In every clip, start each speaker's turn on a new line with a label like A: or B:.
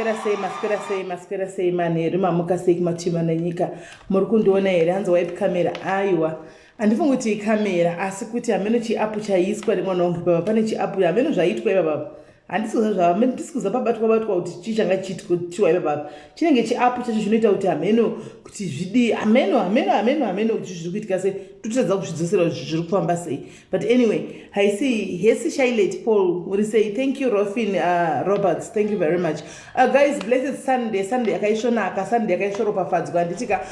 A: Maswera sei, maswera sei, maswera sei manheru, mamuka sei kumativi mana enyika. Muri kundiona here? Hanzi wipe camera. Aiwa. Handifungi kuti ikamera asi kuti hameno chiapu chaiswa nemwana wangu baba pane chiapu hameno zvaitwa ipapa. Handisi kuziva zvava ndisi kuziva pabatwa batwa kuti chii changa chiitwa ipapa. Chinenge chiapu chacho chinoita kuti hameno kuti zvidii hameno hameno hameno hameno kuti zviri kuitika sei totadza kuzvidzosera kuti zviri kufamba sei. But anyway, haisi hesi Shailet Paul uri sei? Thank you Rofin Roberts. Thank you very much. Guys, blessed Sunday. Sunday yakaisvonaka, Sunday yakaisvoropafadzwa handitika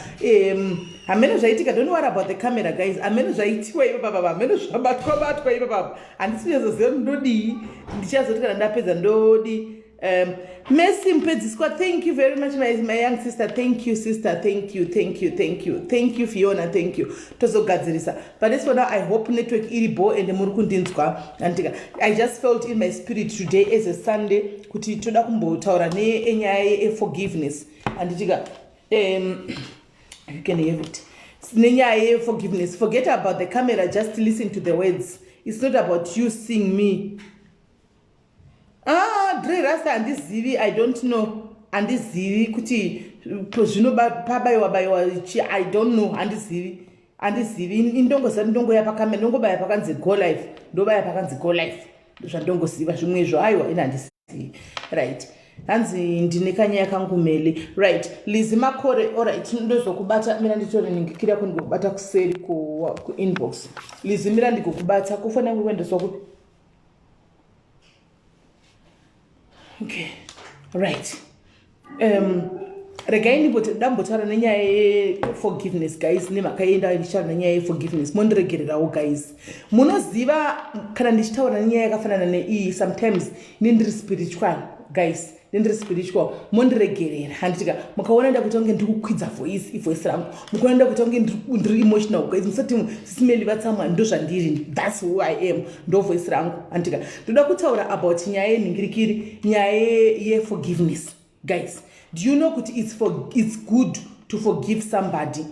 A: hameno zvaitika. Don't worry about the camera guys. Hameno zvaitiwa ipa baba, hameno zvabatwa batwa ipa baba. Handisi kunyatsoziva kuti ndodii. Ndichazoti kana ndapedza ndodi. Mercy Mpedziswa, thank you very much my young sister. Thank you sister, thank you, thank you, thank you, thank you Fiona, thank you. Tozogadzirisa. But as for now, I hope network iri bho and muri kundinzwa. Andika, I just felt in my spirit today as a Sunday kuti toda kumbotaura nenyaya yeforgiveness. Anditika, you can have it. Nenyaya yeforgiveness. Forget about the camera, just listen to the words. It's not about you seeing me. Ah, Dre Rasta handizivi, I don't know. Handizivi kuti zvino pabayiwa bayiwa chi, I don't know, handizivi. Handizivi, indongoziva ndongoya pakamera, ndongobaya pakanzi go live, ndobaya pakanzi go live. Zvandongoziva zvimwe izvo aiwa ini handizivi. Right. Hanzi ndine kanyaya kangu mele. Right. Lizi Makore, alright, ndozokubata mira nditore ningikira ko ndikubata kuseri ku inbox. Lizi mira ndikukubata kufona yangu kuendeswa kupi? Okay, right. Regai ndambotaura nenyaya yeforgiveness guys, nemhaka yenda ndichitaura nenyaya yeforgiveness mondiregererawo guys. Munoziva kana ndichitaura nenyaya yakafanana neiyi sometimes nendiri spiritual guys, nendiri spiritual mondiregerera handitika. Mukaona ndakuita kunge ndiri kukwidza voice, ivoice rangu. Mukaona ndakuita kunge ndiri emotional guys, musati sisimeli vatsamwa, ndo zvandiri, that's who I am, ndo voice rangu handitika. Ndoda kutaura about nyaya yenhingirikiri, nyaya yeforgiveness guys. Do you know kuti it's good to forgive somebody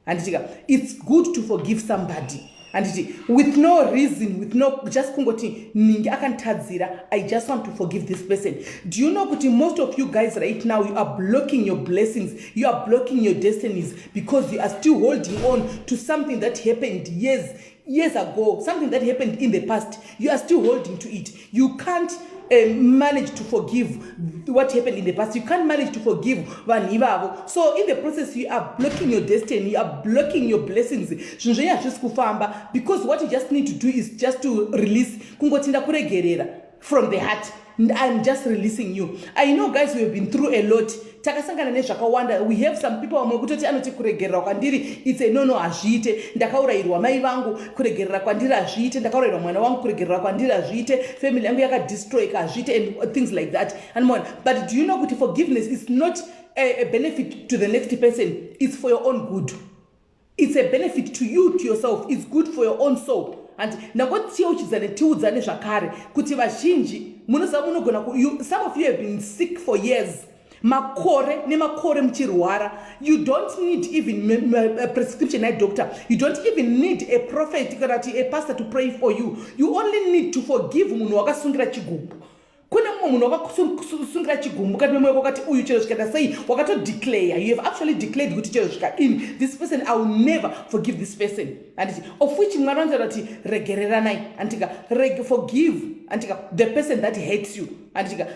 A: handitika? It's good to forgive somebody handiti, with no reason, with no just kungoti ningi akanditadzira, I just want to forgive this person. Do you know kuti most of you guys right now, you are blocking your blessings, you are blocking your destinies because you are still holding on to something that happened years years ago, something that happened in the past? You are still holding to it. You can't manage to forgive what happened in the past. You can't manage to forgive vanhu ivavo. So in the process you are blocking your destiny, you are blocking your blessings. Zvinhu zvenyu hazvisi kufamba because what you just need to do is just to release, kungoti ndakuregerera from the heart. I'm just releasing you. I know guys, we have been through a lot, takasangana nezvakawanda. We have some people vamwe kutoti anoti kuregerera kwandiri it's a no no, hazviite, ndakaurayirwa mai vangu, kuregerera kwandiri hazviite, ndakaurayirwa mwana wangu, kuregerera kwandiri hazviite, family yangu yakadestroyka, hazviite, and things like that and more. But do you know kuti forgiveness is not a benefit to the next person? It's for your own good. It's a benefit to you, to yourself. It's good for your own soul. And ndangotiyeuchidzane tiudzane zvakare kuti vazhinji munoziva munogona, some of you have been sick for years, makore nemakore muchirwara. You don't need even a prescription yadoctor, you don't even need a prophet kana kuti a pastor to pray for you. You only need to forgive munhu wakasungira chigumbu. Kune mumwe munhu wakasungira chigumbu kati memwoyo wakati uyu chero zvikaita sei, wakatodeclare, you have actually declared kuti chero zvikadini, this person, I will never forgive this person, handiti? Of which Mwari vanotaura kuti regereranai, handitika? Forgive, handitika, the person that hates you, handitika?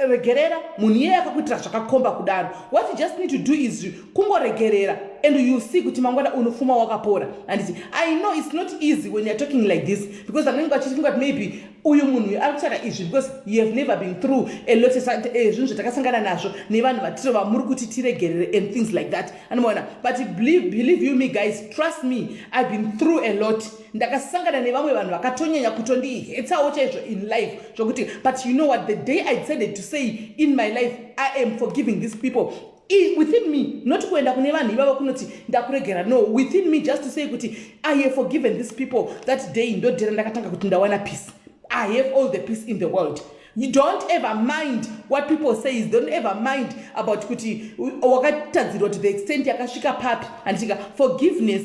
A: Regerera munhu iyeye akakuitira zvakakomba kudaro. What you just need to do is kungoregerera and you see kuti mangwana unofuma wakapora, handiti? I know it's not easy when you are talking like this because vanenge vachifunga kuti maybe uyu munhu uyu ari kutaura izvi because you have never been through a lot, zvinhu zvatakasangana nazvo nevanhu vatiro vamuri kuti tiregerere and things like that, anomaona. But believe you me guys, trust me, I've been through a lot. Ndakasangana nevamwe vanhu vakatonyanya kutondihetsawo chaizvo in life zvokuti, but you know what? The day I decided to say in my life, I am forgiving these people within me, not kuenda kune vanhu ivavo kunoti ndakuregera, no, within me, just to say kuti I have forgiven these people, that day ndodhera ndakatanga kuti ndawana peace. I have all the peace in the world. You don't ever mind what people say, don't ever mind about kuti wakatadzirwa to the extent yakasvika papi, handitika? Forgiveness,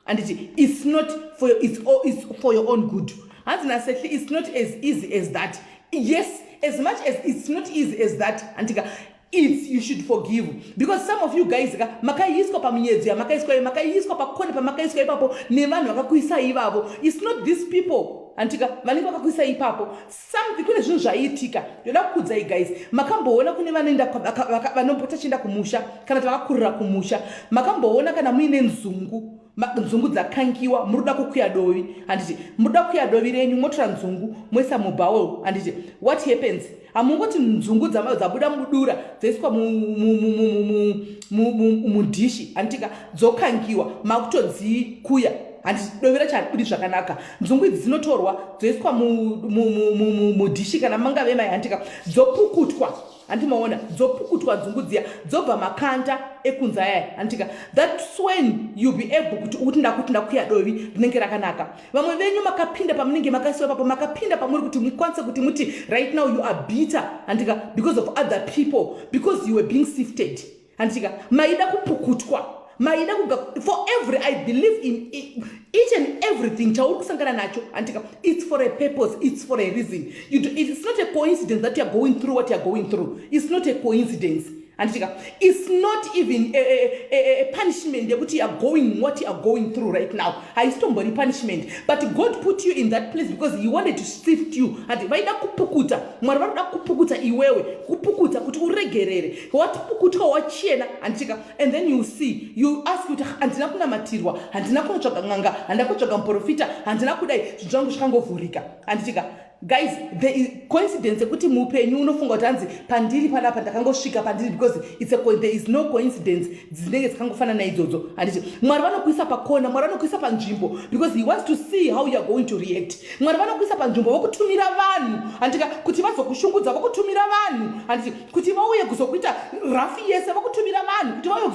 A: handiti, it's not for it's, all, it's for your own good. Hanzi nasehli, it's not as easy as that. Yes, as much as it's not easy as that, handitika? It's you should forgive, because some of you guys ka, makaiswa pamiedzo yamakaiswa iyo, makaiswa pakona pamakaiswa ipapo nevanhu vakakuisai ivavo. It's not these people, handika, vanenge vakakuisai ipapo. Something, kune zvinhu zvaiitika. Ndoda kukudzai guys, makamboona kune vanoenda, vanombota chienda kumusha kana kuti vakakurira kumusha, makamboona kana muine nzungu, nzungu dzakangiwa, muri kuda kukuya dovi, handiti? Muri kuda kukuya dovi renyu, motora nzungu moisa mubowl, handiti? What happens? Hamungoti nzungu dzabuda mudura dzoiswa mudhishi, handitika? Dzokangiwa, makutodzikuya, handiti? Dovi racho haribudi zvakanaka. Nzungu idzi dzinotorwa, dzoiswa mudhishi kana mangave mai, handika? Dzopukutwa, handimaona? Dzopukutwa nzungu dziya, dzobva makanda ekunze ayaya, handika? That's when you be able kuti ukuti ndakuti ndakuya dovi rinenge rakanaka. Vamwe venyu makapinda pamunenge makaisiwa papo, makapinda pamuri kuti mukwanise kuti muti right now you are bitter, handika, because of other people, because you were being sifted, handika? Maida kupukutwa, maida kuga for every, I believe in each and everything chauri kusangana nacho, handika, it's for a purpose, it's for a reason. It's not a coincidence that you are going through what you are going through. It's not a coincidence, handitika? It's not even a punishment yekuti you are going what you are going through right now. Haisitombori punishment, but God put you in that place because he wanted to sift you. Handi vaida kupukuta, Mwari vari kuda kupukuta iwewe, kupukuta kuti uregerere. Watipukutwa, wachena, handitika? And then you see, you ask kuti handina kunamatirwa, handina kunotsvaga n'anga, handina kutsvaga muprofita, handina kudai, zvinhu zvangu zvakangovhurika, handitika? Guys, the coincidence yekuti muupenyu unofunga kuti hanzi pandiri panapa ndakangosvika pandiri because there is no coincidence dzinenge dzakangofanana idzodzo, handiti? Mwari vanokuisa pakona, Mwari vanokuisa panzvimbo because he wants to see how you are going to react. Mwari vanokuisa panzvimbo, vokutumira vanhu, handika, kuti vazokushungudza, vokutumira vanhu, handiti, kuti vauye kuzokuita rafi yese, vokutumira vanhu kuti vauye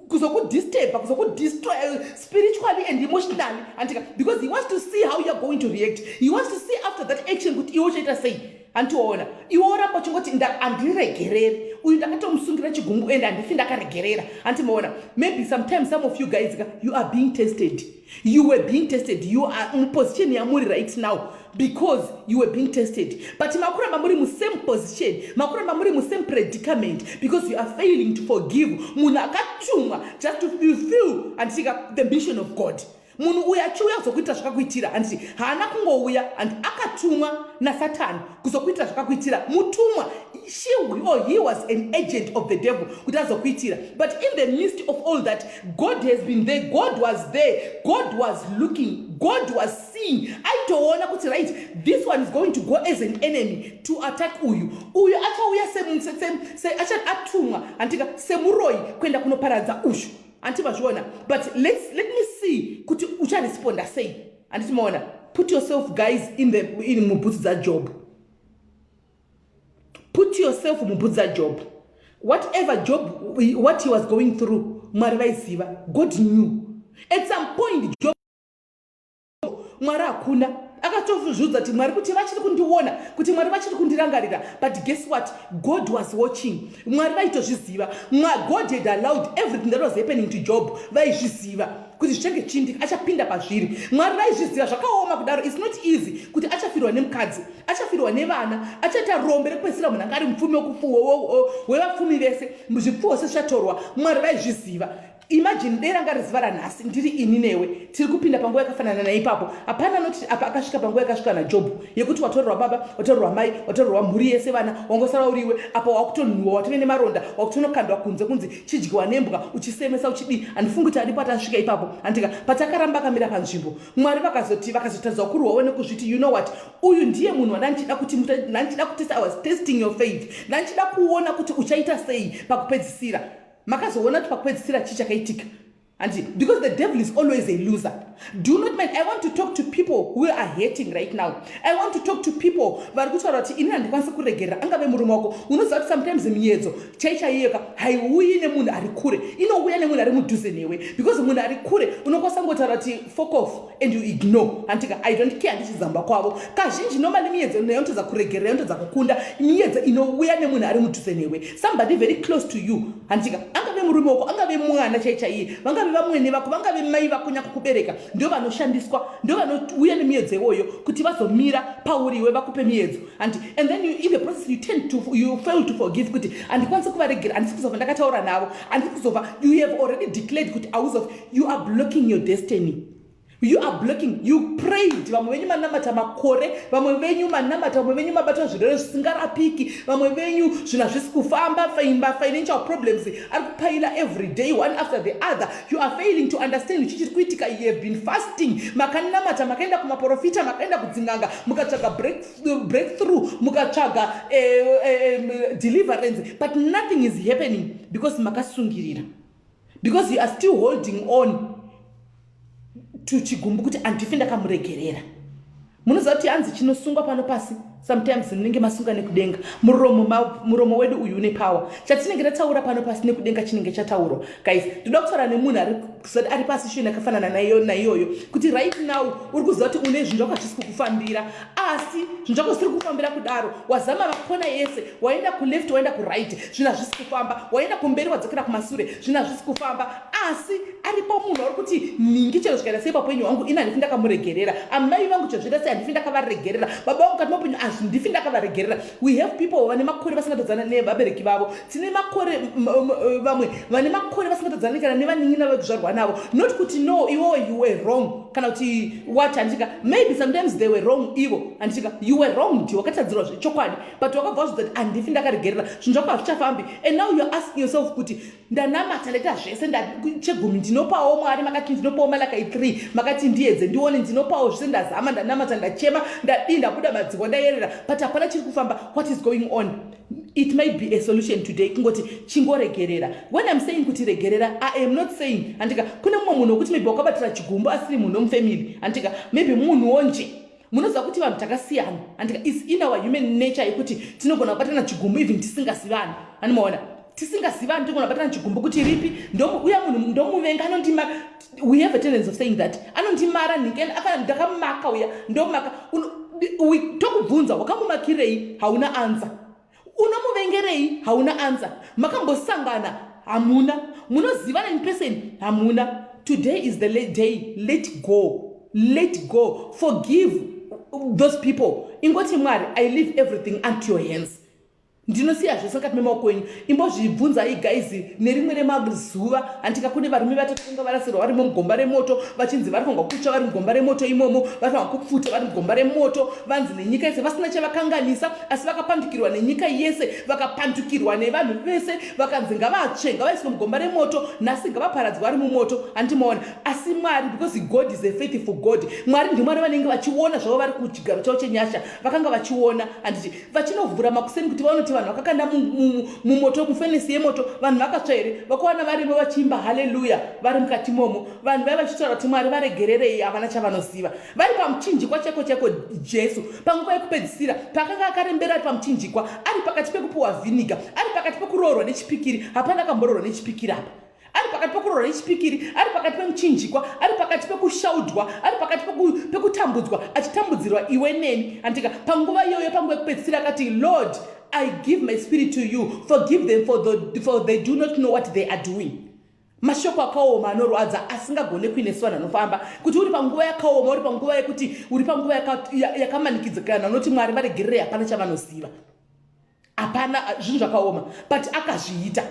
A: kuzokudisturba, kuzokudestroy spiritually and emotionally, handika, because he wants to see how you are going to react. He wants to see after that action kuti iwe uchaita sei. Handiona iwe woramba uchingoti handiregereri uyu, ndakatomusungira chigumbu and handifi ndakaregerera. Handimaona? Maybe sometimes some of you guys, you are being tested. You were being tested. You are muposition yamuri right now because you were being tested, but makuramba muri musame position, makuramba muri musame predicament because you are failing to forgive munhu akatumwa just to fulfill, handitika, the mission of God. Munhu uyu achiuya kuzokuitira zvakakuitira, handiti, haana kungouya, handi, akatumwa naSatani kuzokuitira zvakakuitira. Mutumwa, she or he was an agent of the devil kuti azokuitira. But in the midst of all that, God has been there. God was there. God was looking. God was seeing. Aitoona kuti right, this one is going to go as an enemy to attack uyu. Uyu achauya atumwa, handika, semuroi kuenda kunoparadza uyu, handiti mazviona? But let me see kuti ucharesponda sei, handiti maona? Put yourself, guys, in mubhutsu dzaJob. Put yourself mubhutsu dzaJob. Whatever Job, what he was going through, Mwari vaiziva. God knew. At some point Job, Mwari hakuna, akatozviudza kuti Mwari, kuti vachiri kundiona, kuti Mwari vachiri kundirangarira. But guess what? God was watching. Mwari vaitozviziva. God had allowed everything that was happening to Job. Vaizviziva kuti zvichange chiindika, achapinda pazviri. Mwari vaizviziva. Zvakaoma kudaro, it's not easy kuti achafirwa nemukadzi, achafirwa nevana, achaita rombe rekupedzisira, munhu anga ari mupfumi wevapfumi vese, zvipfuwo sezvichatorwa. Mwari vaizviziva. Imagine dei ranga rizuva ranhasi, ndiri ini newe tiri kupinda panguva yakafanana naipapo. Hapana noti apa akasvika panguva yakasvika naJobhu yekuti watorerwa baba, watorerwa mai, watorerwa mhuri yese, vana, wangosara uriwe apa, wakutonhuwa, watove nemaronda, wakutonokandwa kunze kunzi chidyiwa nembwa, uchisemesa, uchidii. Handifungi kuti aripo atasvika ipapo, handika? Patakaramba akamira panzvimbo, Mwari vakazoti vakazotaridza kurwawo nekuzviti, "You know what? Uyu ndiye munhu wandandichida kuti ndandichida kutesta. I was testing your faith. Ndandichida kuona kuti uchaita sei pakupedzisira." Makazoona kuti pakupedzisira chii chakaitika, handiti? Because the devil is always a loser. Do not mind. I want to talk to people who are hating right now. I want to talk to people vari kutaura kuti ini handikwanisi kuregerera. Angave murume wako. Unoziva kuti sometimes miedzo chaichaiyoka haiuyi nemunhu ari kure, inouya nemunhu ari mudhuze newe, because munhu ari kure unokwanisa kungotaura kuti fuck off and you ignore, handika? I don't care, handichizamba kwavo. Kazhinji normally miedzo inotodza kuregerera, inotodza kukunda, miedzo inouya nemunhu ari mudhuze newe, somebody very close to you, handika? Angave murume wako, angave mwana chaichaiye, vangave Vangave vamwene vako, vangave mai vako nyakukubereka, ndo vanoshandiswa, ndo vanouya nemiedzo iwoyo kuti vazomira pauri iwe vakupe miedzo. And then you, in the process, you fail to forgive, kuti handikwanisi kuvaregera, handisi kuzova ndakataura navo, handisi kuzova. You have already declared kuti auzof. You are blocking your destiny. You are blocking. You prayed. Vamwe venyu manamata makore, vamwe venyu manamata, vamwe venyu mabatwa zvirwere zvisingarapiki, vamwe venyu zvinhu hazvisi kufamba, faimba, financial problems ari kupaila every day, one after the other. You are failing to understand chii chiri kuitika. You have been fasting, makanamata, makaenda kumaprofita, makaenda kudzinganga, mukatsvaga breakthrough, mukatsvaga deliverance, but nothing is happening because makasungirira, because you are still holding on to chigumbu kuti handifi ndakamuregerera. Munoziva kuti hanzi chinosungwa pano pasi, sometimes munenge masunga nekudenga. Muromo wedu uyu une power. Chatinenge tataura pano pasi, nekudenga chinenge chataurwa. Guys, ndoda kutaura nemunhu ari pasi shoni yakafanana naiyoyo, kuti right now uri kuziva kuti une zvinhu zvako hazvisi kukufambira, asi zvinhu zvako zvisiri kufambira kudaro, wazama makona ese, waenda kuleft, waenda kuright, zvinhu hazvisi kufamba, waenda kumberi, wadzokera kumasure, zvinhu hazvisi kufamba. Asi aripo munhu ari kuti, "Nhingi, chero zvikaita sei papenyu hwangu, ini handifi ndakamuregerera. Amai vangu, chero zvoita sei, handifi ndakavaregerera. Baba vangu, kati mapenyu, handifi ndakavaregerera." We have people vane makore vasingatodzana nevabereki vavo. Tine makore, vamwe vane makore vasingatodzani kana nevanin'ina vekuzvarwa navo. Not kuti no, iwowo you were wrong kana kuti what, handitika. Maybe sometimes they were wrong ivo, handitika. You were wronged, wakatadzirwa zvechokwadi, but wakabva wazvidza kuti handifi ndakaregerera. Zvinhu zvako hazvichafambi, and now you are asking yourself kuti ndanamata, ndaita zvese, chegumi ndinopawo Mwari, makati ndinopawo Malakai 3, makati ndiedze ndione, ndinopawo zvese, ndazama, ndanamata, ndachema, ndadii, ndabuda madziko, ndayerera, but hapana chiri kufamba. What is going on? It might be a solution today kungoti chingoregerera. When I'm saying kuti regerera, I am not saying, handika, kune mumwe munhu wekuti maybe wakabatira chigumbu asiri munhu wemufamily, handika, maybe munhuwo nje. Munoziva kuti vanhu takasiyana, handika? Is in our human nature yekuti tinogona kubatana chigumbu even tisingazivani. Animaona, tisingazivani tinogona kubatana chigumbu kuti ripi uya munhu ndomuvenga, anondima. We have a tendency of saying that anondimara nhinge, ndakamaka uya, ndomaka. Tokubvunza, "Wakamumakirei?" Hauna answer. "Unomuvengerei?" Hauna answer. "Makambosangana?" Hamuna. "Munozivana in person?" Hamuna. Today is the day. Let go, let go. Forgive those people. Ingoti, "Mwari, I leave everything unto your hands. Ndinosiya zvese mukati memaoko enyu." Imbozvibvunzai, guys, nerimwe remazuva, handika, kune varume vatatu vanga varasirwa varimo mugomba remoto, vachinzi vari kufanirwa kutsva vari mugomba remoto imomo, vari kufanirwa kupfuta vari mugomba remoto, vanzi nenyika yese vasina chavakanganisa, asi vakapandukirwa nenyika yese, vakapandukirwa nevanhu vese, vakanzi ngavatsve, ngavaiswe mugomba remoto, nhasi ngavaparadzwe vari mumoto. Handimaona? Asi Mwari, because God is a faithful God, Mwari ndiMwari vanenge vachiona zvavo vari kuchigaro chavo chenyasha. Vakanga vachiona, handiti, vachinovhura makuseni kuti vaone kuti vanhu vakakanda mumoto, mufenesi yemoto, vanhu vakatsva here. Vakawana varimo vachiimba haleluya vari mukati momo. Vanhu vai vachitaura kuti, "Mwari, varegererei, havana chavanoziva." Vari pamuchinjikwa chaiko chaiko, Jesu panguva yekupedzisira paakanga akarembera ari pamuchinjikwa, ari pakati pekupiwa vhiniga, ari pakati pekuroorwa nechipikiri. Hapana akamboroorwa nechipikiri apa. Ari pakati pekuroorwa nechipikiri, ari pakati pemuchinjikwa, ari pakati pekushaudwa, ari pakati pekutambudzwa, achitambudzirwa iwe neni, andika. Panguva iyoyo, panguva yekupedzisira, akati, "Lord, I give my spirit to you. Forgive them, for they do not know what they are doing." Mashoko akaoma anorwadza asingagone kuinesu vanhu anofamba kuti uri panguva yakaoma, uri panguva yekuti uri panguva yakamanikidzikana, unoti, "Mwari, varegererei, hapana chavanoziva." Hapana, zvinhu zvakaoma, but akazviita.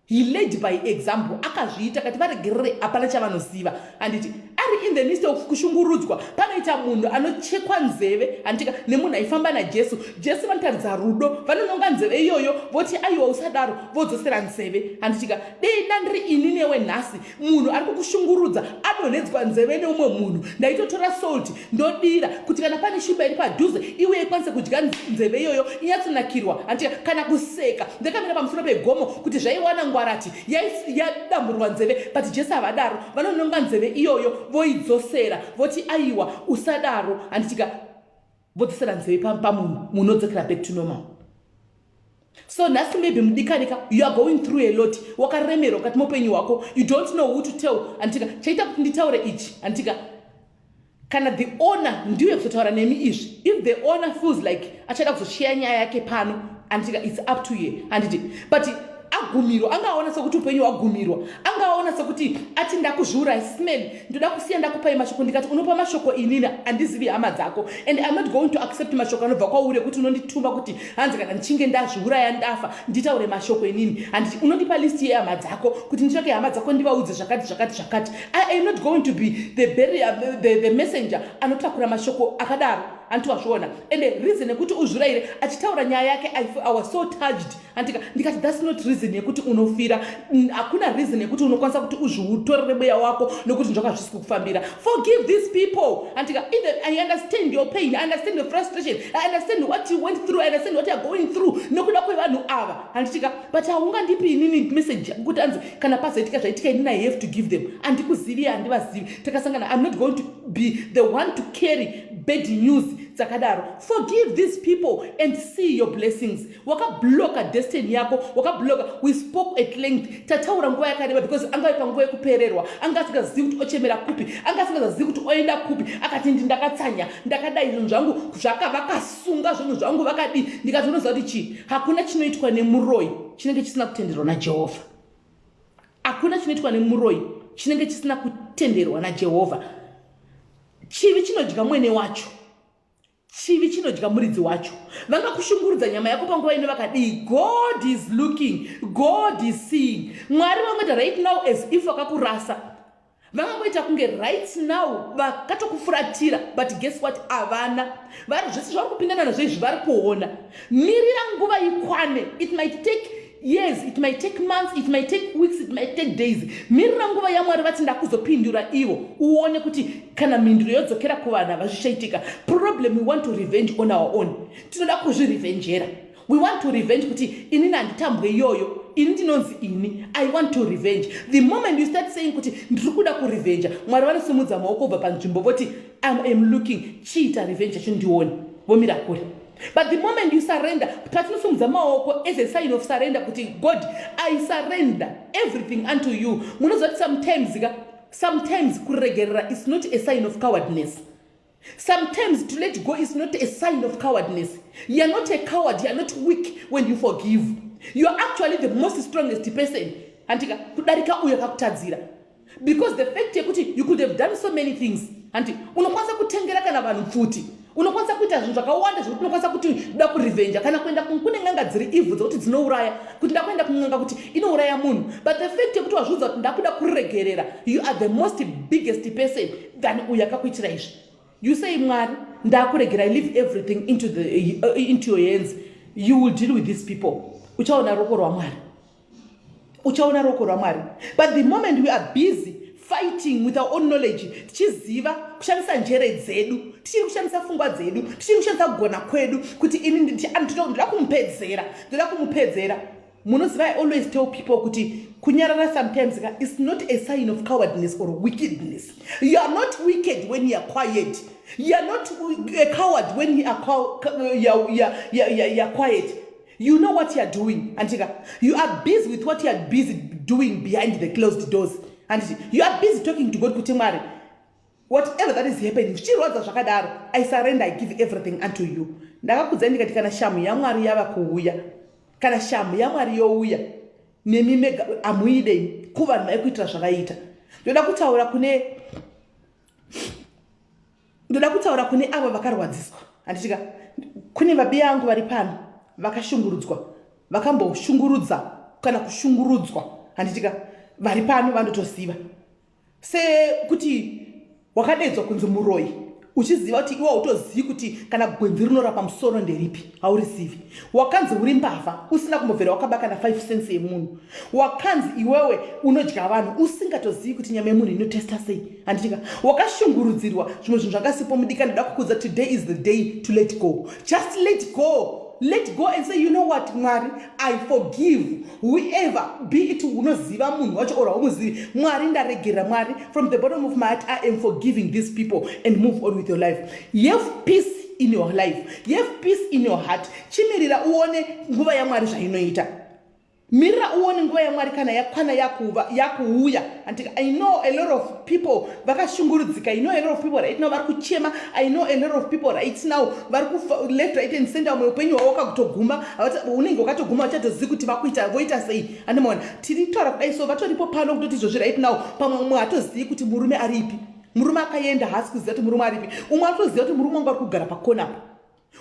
A: He led by example. Akazviita kati, "Varegerere, hapana chavanoziva." Handiti ari in the midst of kushungurudzwa, panoita munhu anochekwa nzeve, handitika, nemunhu aifamba naJesu. Jesu vanotaridza rudo, vanononga nzeve iyoyo, voti, "Aiwa, usadaro." Vodzosera nzeve, handitika. Dei ndandiri ini newe nhasi, munhu ari kukushungurudza adonhedzwa nzeve neumwe munhu, ndaitotora salt ndodira kuti kana pane shumba iri padhuze, iuye ikwanise kudya nzeve iyoyo, inyatsonakirwa, handitika. Kana kuseka ndakamira pamusoro pegomo kuti zvaiwana ngwarati yadamburwa nzeve. But Jesu havadaro. Vanononga nzeve iyoyo, voidzosera, voti, "Aiwa, usadaro," handitika. Vodzosera nzeve pamunhu, munhu odzokera back to normal. So nhasi maybe, mudikanika, you are going through a lot, wakaremerwa mukati meupenyu hwako. You don't know who to tell, handitika. Chaita kuti nditaure ichi, handitika, kana the owner ndiyo kuzotaura nemi izvi. If the owner feels like achada kuzoshiya nyaya yake pano, handitika, it's up to ye, handiti. But Agumirwa, angaona sekuti upenyu hwagumirwa, angaona sekuti ati ndakuzviuraya. Smell, ndoda kusiya ndakupai mashoko. Ndikati unopa mashoko inini handizivi hama dzako, and I'm not going to accept mashoko anobva kwauri ekuti unondituma kuti hanzi kana ndichinge ndazviuraya, ndafa, nditaure mashoko inini. Handiti unondipa list yehama dzako kuti nditsvake hama dzako ndivaudze zvakati zvakati zvakati? I am not going to be the messenger anotakura mashoko akadaro. Handiti wazviona? And reason yekuti uzvirayire, achitaura nyaya yake, I was so touched. Andika ndikati that's not reason yekuti unofira. Hakuna reason yekuti unokwanisa kuti uzviutorere mweya wako nokuti nzvaka zvisi kukufambira. Forgive these people. Andika I understand your pain, I understand your frustration, I understand what you went through, I understand what you are going through nokuda kwevanhu ava, handitika? But haungandipi inini message kuti anzi kana pazoitika zvaitika, inini I have to give them. Handikuzivi, handivazivi, takasangana. I'm not going to be the one to carry bad news dzakadaro. Forgive these people and see your blessings. Wakabloka destiny yako, wakabloka. We spoke at length, tataura nguva yakareba, because angave panguva yekupererwa, anga asingazivi kuti ochemera kupi, anga asingazivi kuti oenda kupi. Akati ndi ndakatsanya, ndakadai, zvinhu zvangu zvaka, vakasunga zvinhu zvangu, vakadii. Ndikati unoziva kuti chii? Hakuna chinoitwa nemuroi chinenge chisina kutenderwa naJehovha. Hakuna chinoitwa nemuroi chinenge chisina kutenderwa naJehovha. Chivi chinodya mwene wacho, chivi chinodya muridzi wacho. Vangakushungurudza nyama yako panguva ino vakadii, God is looking, God is seeing. Mwari vangoita right now as if vakakurasa, vangangoita kunge right now vakatokufuratira, but guess what? Havana. Vari zvese zvavari kupindana nazvo izvi vari kuona. Mirira nguva ikwane. It might take years, it might take months, it might take weeks, it might take days. Mirira nguva yaMwari vati ndakuzopindura ivo, uone kuti kana mhinduro yodzokera kuvanhu ava zvichaitika. Problem, we want to revenge on our own. Tinoda kuzvirevenjera. We want to revenge kuti inini handitambwe iyoyo, ini ndinonzi ini, I want to revenge. The moment you start saying kuti ndiri kuda kurevenja, Mwari vanosimudza maoko kubva panzvimbo voti I am looking, chiita revenge yacho ndione. Vomira kure. But the moment you surrender, patinosimudza maoko as a sign of surrender kuti God, I surrender everything unto you. Munoziva kuti sometimes ka, sometimes kuregerera is not a sign of cowardness. Sometimes to let go is not a sign of cowardness. You are not a coward, you are not weak when you forgive. You are actually the most strongest person, handika, kudarika uyo akakutadzira, because the fact yekuti you could have done so many things, handi unokwanisa kutengera kana vanhu pfuti, unokwanisa kuita zvinhu zvakawanda zvekuti unokwanisa kuti ndoda kurevenja, kana kuenda kune n'anga dziri ivhu dzekuti dzinouraya, kuti ndakuenda kun'anga kuti inouraya munhu. But the fact yekuti wazviudza kuti ndakuda kuregerera, you are the most biggest person than uyo akakuitira izvi. You say, "Mwari, ndakuregera, I leave everything into your hands. You will deal with these people." Uchaona ruoko rwaMwari, uchaona ruoko rwaMwari. But the moment we are busy fighting with our own knowledge, tichiziva kushandisa njere dzedu, tichiri kushandisa pfungwa dzedu, tichiri kushandisa kugona kwedu kuti ini ndoda kumupedzera, ndoda kumupedzera. Munoziva, I always tell people kuti kunyarara sometimes ka is not a sign of cowardness or wickedness. You are not wicked when you are quiet. You are not a coward when you are quiet. You know what you are doing, andika? You are busy with what you are busy doing behind the closed doors, anditi? You are busy talking to God kuti Mwari, whatever that is happening, zvichirwadza zvakadaro, I surrender, I give everything unto you. Ndakakudzai ndikati kana shamu yaMwari yava kuuya, kana shamu yaMwari youya nemi mega hamuidei kuvanhu vaikuitira zvavaita. Ndoda kutaura kune avo vakarwadziswa, handitika? Kune vabi angu vari pano vakashungurudzwa, vakamboshungurudza kana kushungurudzwa, handitika? Vari pano vandotoziva sekuti wakadedzwa kunzi muroyi, uchiziva kuti iwe hautozivi kuti kana gwenzi rinorapa musoro nderipi, haurizivi. Wakanzi uri mbavha usina kumbobvera wakaba kana 5 cents yemunhu. Wakanzi iwewe unodya vanhu usingatozivi kuti nyama yemunhu inotesta sei, handitika? Wakashungurudzirwa zvimwe zvinhu zvakasipo. Mudika, ndoda kukudza, today is the day to let go. Just let go, let go and say, "You know what, Mwari, I forgive whoever be it." Unoziva munhu wacho or haumuzivi. Mwari, ndaregerera. Mwari, from the bottom of my heart, I am forgiving these people, and move on with your life. Have peace in your life, have peace in your heart. Chimirira uone nguva yaMwari zvainoita. Mirira uone nguva yaMwari kana yakwana, yakuva yakuuya. And I know a lot of people vakashungurudzika. I know a lot of people right now vari kuchema. I know a lot of people right now vari kufa left, right and center. Umwe upenyu hwavo wakakutoguma, unenge wakatoguma, vachatozivi kuti vakuita voita sei. Andimaona tiri kutaura kudai, so vatoripo pano kutoti izvozvi right now pamwe umwe hatozivi kuti murume aripi. Murume akaenda, haasi kuziva kuti murume aripi. Umwe atoziva kuti murume wangu ari kugara pakonapo.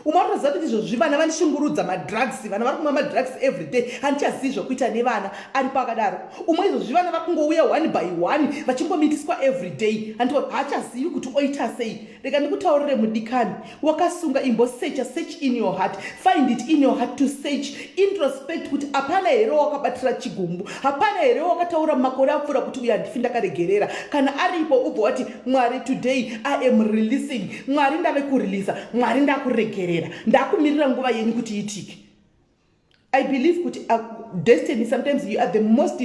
A: Umwe atoziva kuti izvozvi vana vandishungurudza, madrugs, vana vari kumwa madrugs every day, handichazivi zvokuita nevana. Aripo akadaro. Umwe izvozvi vana vari kungouya one by one, vachingomitiswa every day, handi haachazivi kuti oita sei. Rega ndikutaurire, mudikani, wakasunga, imbosearcha. Search in your heart. Find it in your heart to search, introspect, kuti hapana here wakabatira chigumbu, hapana here wakataura mumakore apfuura kuti uyu handifi ndakaregerera. Kana aripo, ubva wati, "Mwari, today I am releasing. Mwari, ndave kureleasa. Mwari, ndakuregerera, ndakumirira nguva yenyu kuti iitike." I believe kuti destiny, sometimes you are the most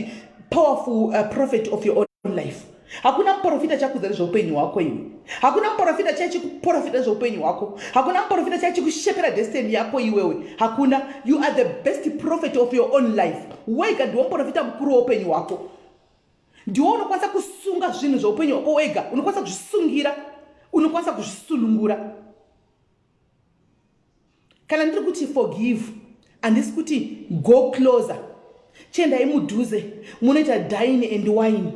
A: powerful prophet of your own life. Hakuna muprofita chakudza nezveupenyu hwako iwe. Hakuna muprofita chaichikuprofita nezveupenyu hwako. Hakuna muprofita chaichikushepera destiny yako iwewe. Hakuna. You are the best prophet of your own life. Wega ndiwo muprofita mukuru weupenyu hwako. Ndiwo unokwanisa kusunga zvinhu zveupenyu hwako wega. Unokwanisa kuzvisungira, unokwanisa kuzvisunungura. Kana ndiri kuti forgive, handisi kuti go closer, chiendai mudhuze munoita dine and wine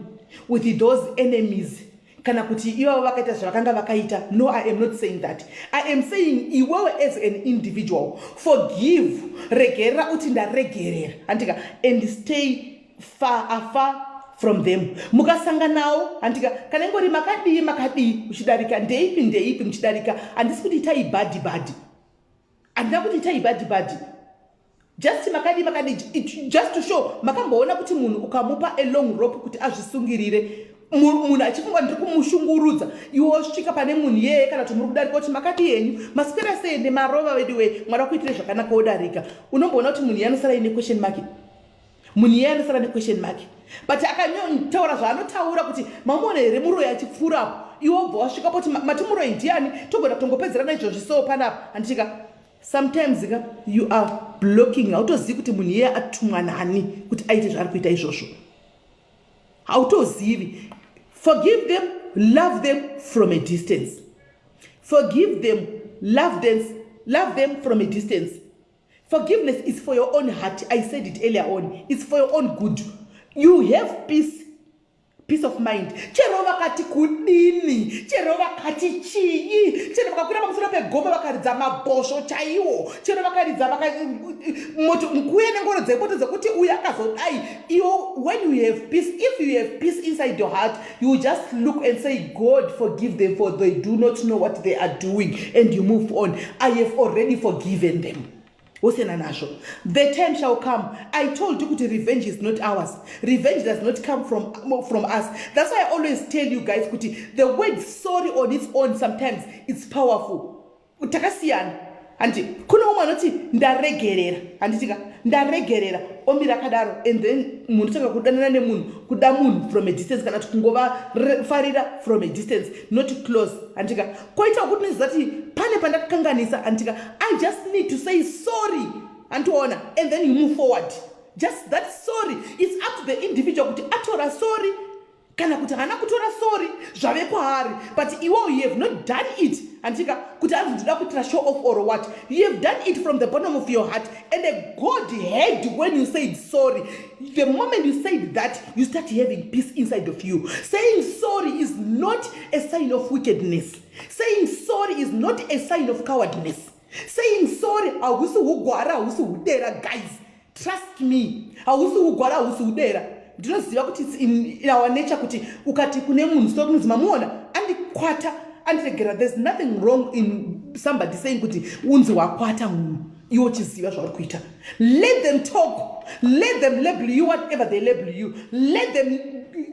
A: with those enemies, kana kuti ivavo vakaita zvavakanga vakaita. No, I am not saying that. I am saying iwewe as an individual, forgive, regerera, uti ndaregerera, handika, and stay far afar from them. Mukasanganawo, handika, kana ingori makadii makadii uchidarika, ndeipi ndeipi muchidarika. Handisi kuti itai buddy buddy, handina kuti itai buddy buddy. Just makadii makadii, just to show. Makamboona kuti munhu ukamupa a long rope kuti azvisungirire, munhu achifunga ndiri kumushungurudza, iwe wosvika pane munhu iyeye, kana kuti muri kudarika, kuti makadii henyu, maswera sei, nemarova vedu wei, Mwari akuitire zvakanaka, wodarika. Unomboona kuti munhu iye anosara ine question mark. Munhu iye anosara nequestion mark, but akanyotaura zvaanotaura kuti mamuona here muroyi achipfuurapo, iwe wobva wasvika poti mati muroyi ndiani, togona kutongopedzera naizvozvi. So panapa, handitika, sometimes ka you are blocking. Hautozivi kuti munhu iye atumwa nani kuti aite zvaari kuita izvozvo. Hautozivi. Forgive them, love them from a distance. Forgive them, love them, love them from a distance. Forgiveness is for your own heart. I said it earlier on. It's for your own good. You have peace, peace of mind. Chero vakati kudini, chero vakati chii, chero vakakwira pamusoro pegomba vakaridza mabhosvo chaiwo, chero vakaridza moto kuuya nengoro dzemoto dzekuti uyu akazodai, iwo, when you have peace, if you have peace inside your heart, you just look and say, "God, forgive them, for they do not know what they are doing," and you move on. I have already forgiven them. Wosiyana nazvo. The time shall come. I told you kuti revenge is not ours. Revenge does not come from us. That's why I always tell you guys kuti the word sorry on its own, sometimes it's powerful. Takasiyana, handi? Kune umwe anoti ndaregerera, handitika, ndaregerera, omira akadaro, and then munhu tanga kudanana nemunhu, kuda munhu from a distance, kana kuti kungovafarira from a distance, not close, handika? Koita kuti niziva kuti pane pandakakanganisa, handika, I just need to say sorry, handiona, and then you move forward. Just that sorry. It's up to the individual kuti atora sorry kana kuti haana kutora sorry, zvave kwaari. But iwo you have not done it, handika, kuti anzi ndinoda kuitira show off or what. You have done it from the bottom of your heart, and God heard when you said sorry. The moment you said that, you start having peace inside of you. Saying sorry is not a sign of wickedness. Saying sorry is not a sign of cowardness. Saying sorry hausi ugwara, hausi udera. Guys, trust me, hausi ugwara, hausi udera. Ndinoziva kuti it's in our nature kuti ukati kune munhu so kunzi mamuona andikwata, andiregera. There's nothing wrong in somebody saying kuti unzi wakwata munhu, iwe uchiziva zvauri kuita. Let them talk. Let them label you whatever they label you. Let them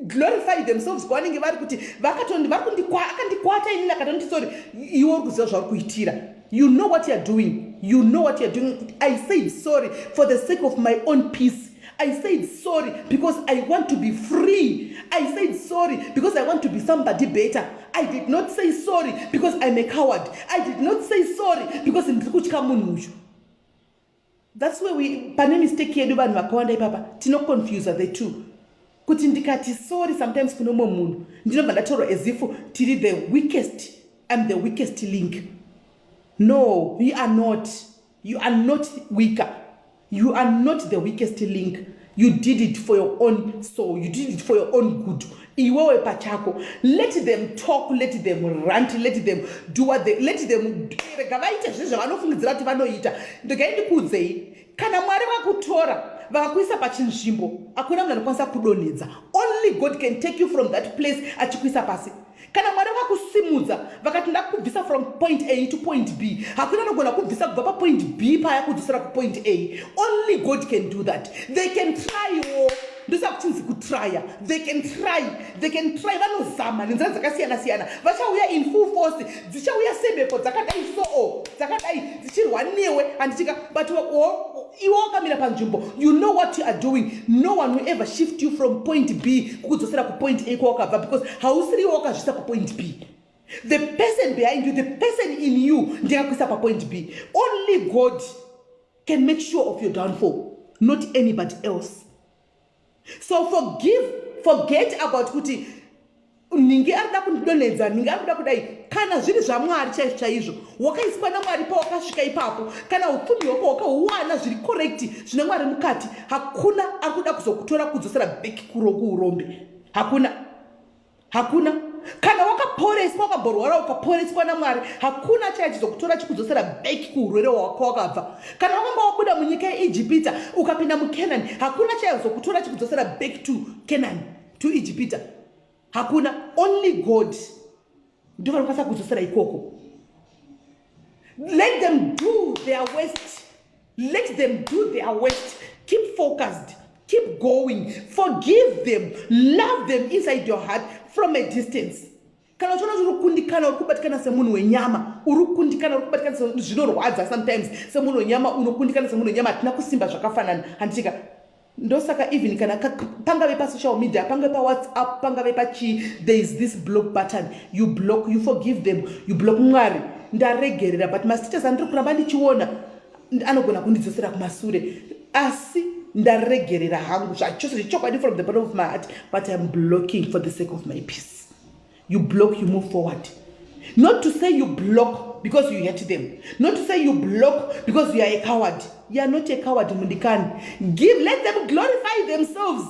A: glorify themselves kwavanenge vari kuti akandikwata inini, akatonditi sorry. Iwe uri kuziva zvauri kuitira. You know what you are doing. You know what you are doing. I said sorry for the sake of my own peace. I said sorry because I want to be free. I said sorry because I want to be somebody better. I did not say sorry because I'm a coward. I did not say sorry because ndiri kutya munhu uyu. That's where we, pane mistake yedu vanhu vakawanda ipapa, tinoconfusa the two, kuti ndikati sorry sometimes kune umwe munhu, ndinobva ndatorwa as if tiri the weakest, I'm the weakest link. No, you are not. You are not weaker. You are not the weakest link. You did it for your own soul. You did it for your own good, iwewe pachako. Let them talk, let them rant, let them do what they, let them, rega vaite zve zvavanofungidzira kuti vanoita. Ndegai ndikuudzei, kana Mwari vakutora vakakuisa pachinzvimbo, hakuna munhu anokwanisa kudonhedza. Only God can take you from that place achikuisa pasi. Kana Mwari vakakusimudza, vakati ndakubvisa from point A to point B, hakuna anogona kubvisa kubva papoint B paya kudzosera kupoint A. Only God can do that. They can trywo, ndosaka kuchinzi kutrya. They can try, they can try. Vanozama nenzira dzakasiyana siyana. Vachauya in full force, dzichauya semhepo dzakadai, soo dzakadai, dzichirwa newe, handitika? But iwe wakamira panzvimbo, you know what you are doing. No one will ever shift you from point B kukudzosera kupoint A kwawakabva, because hausiri iwe wakazvisa kupoint B. The person behind you, the person in you, ndikakuisa papoint B. Only God can make sure of your downfall, not anybody else. So forgive, forget about kuti nhingi arikuda kundidonhedza, nhingi ari kuda kudai. Kana zviri zvaMwari chaizvo chaizvo, wakaiswa naMwari pawakasvika ipapo. Kana upfumi hwako wakahuwana zviri correct, zvine Mwari mukati, hakuna ari kuda kuzokutora kudzosera back kuurombe. Hakuna, hakuna. Kana wakaporeswa, wakamborwara, ukaporeswa naMwari, hakuna chaichizokutora chikudzosera back kuurwere hwako wakabva. Kana wakanga wabuda munyika yeIjipita ukapinda muCanaan, hakuna chaizokutora chikudzosera back to Canaan, to Ijipita. Hakuna. Only God ndo vanokwanisa kudzosera ikoko. Let them do their worst, let them do their worst. Keep focused, keep going, forgive them, love them inside your heart from a distance. Kana uchiona kuti uri kukundikana, uri kubatikana semunhu wenyama, uri kukundikana, uri kubatikana, zvinorwadza sometimes. Semunhu wenyama unokundikana, semunhu wenyama hatina kusimba zvakafanana, handitika? Ndosaka even kana pangave pasocial media, pangave paWhatsApp, pangave pachii, there is this block button. You block, you forgive them, you block. Mwari, ndaregerera, but mastatus andiri kuramba ndichiona anogona kundidzosera kumasure, asi ndaregerera hangu zvachose zvechokwadi from the bottom of my heart, but I'm blocking for the sake of my peace. You block, you move forward. Not to say you block because you hate them, not to say you block because you are a coward. You are not a coward, mundikani. Give, let them glorify themselves,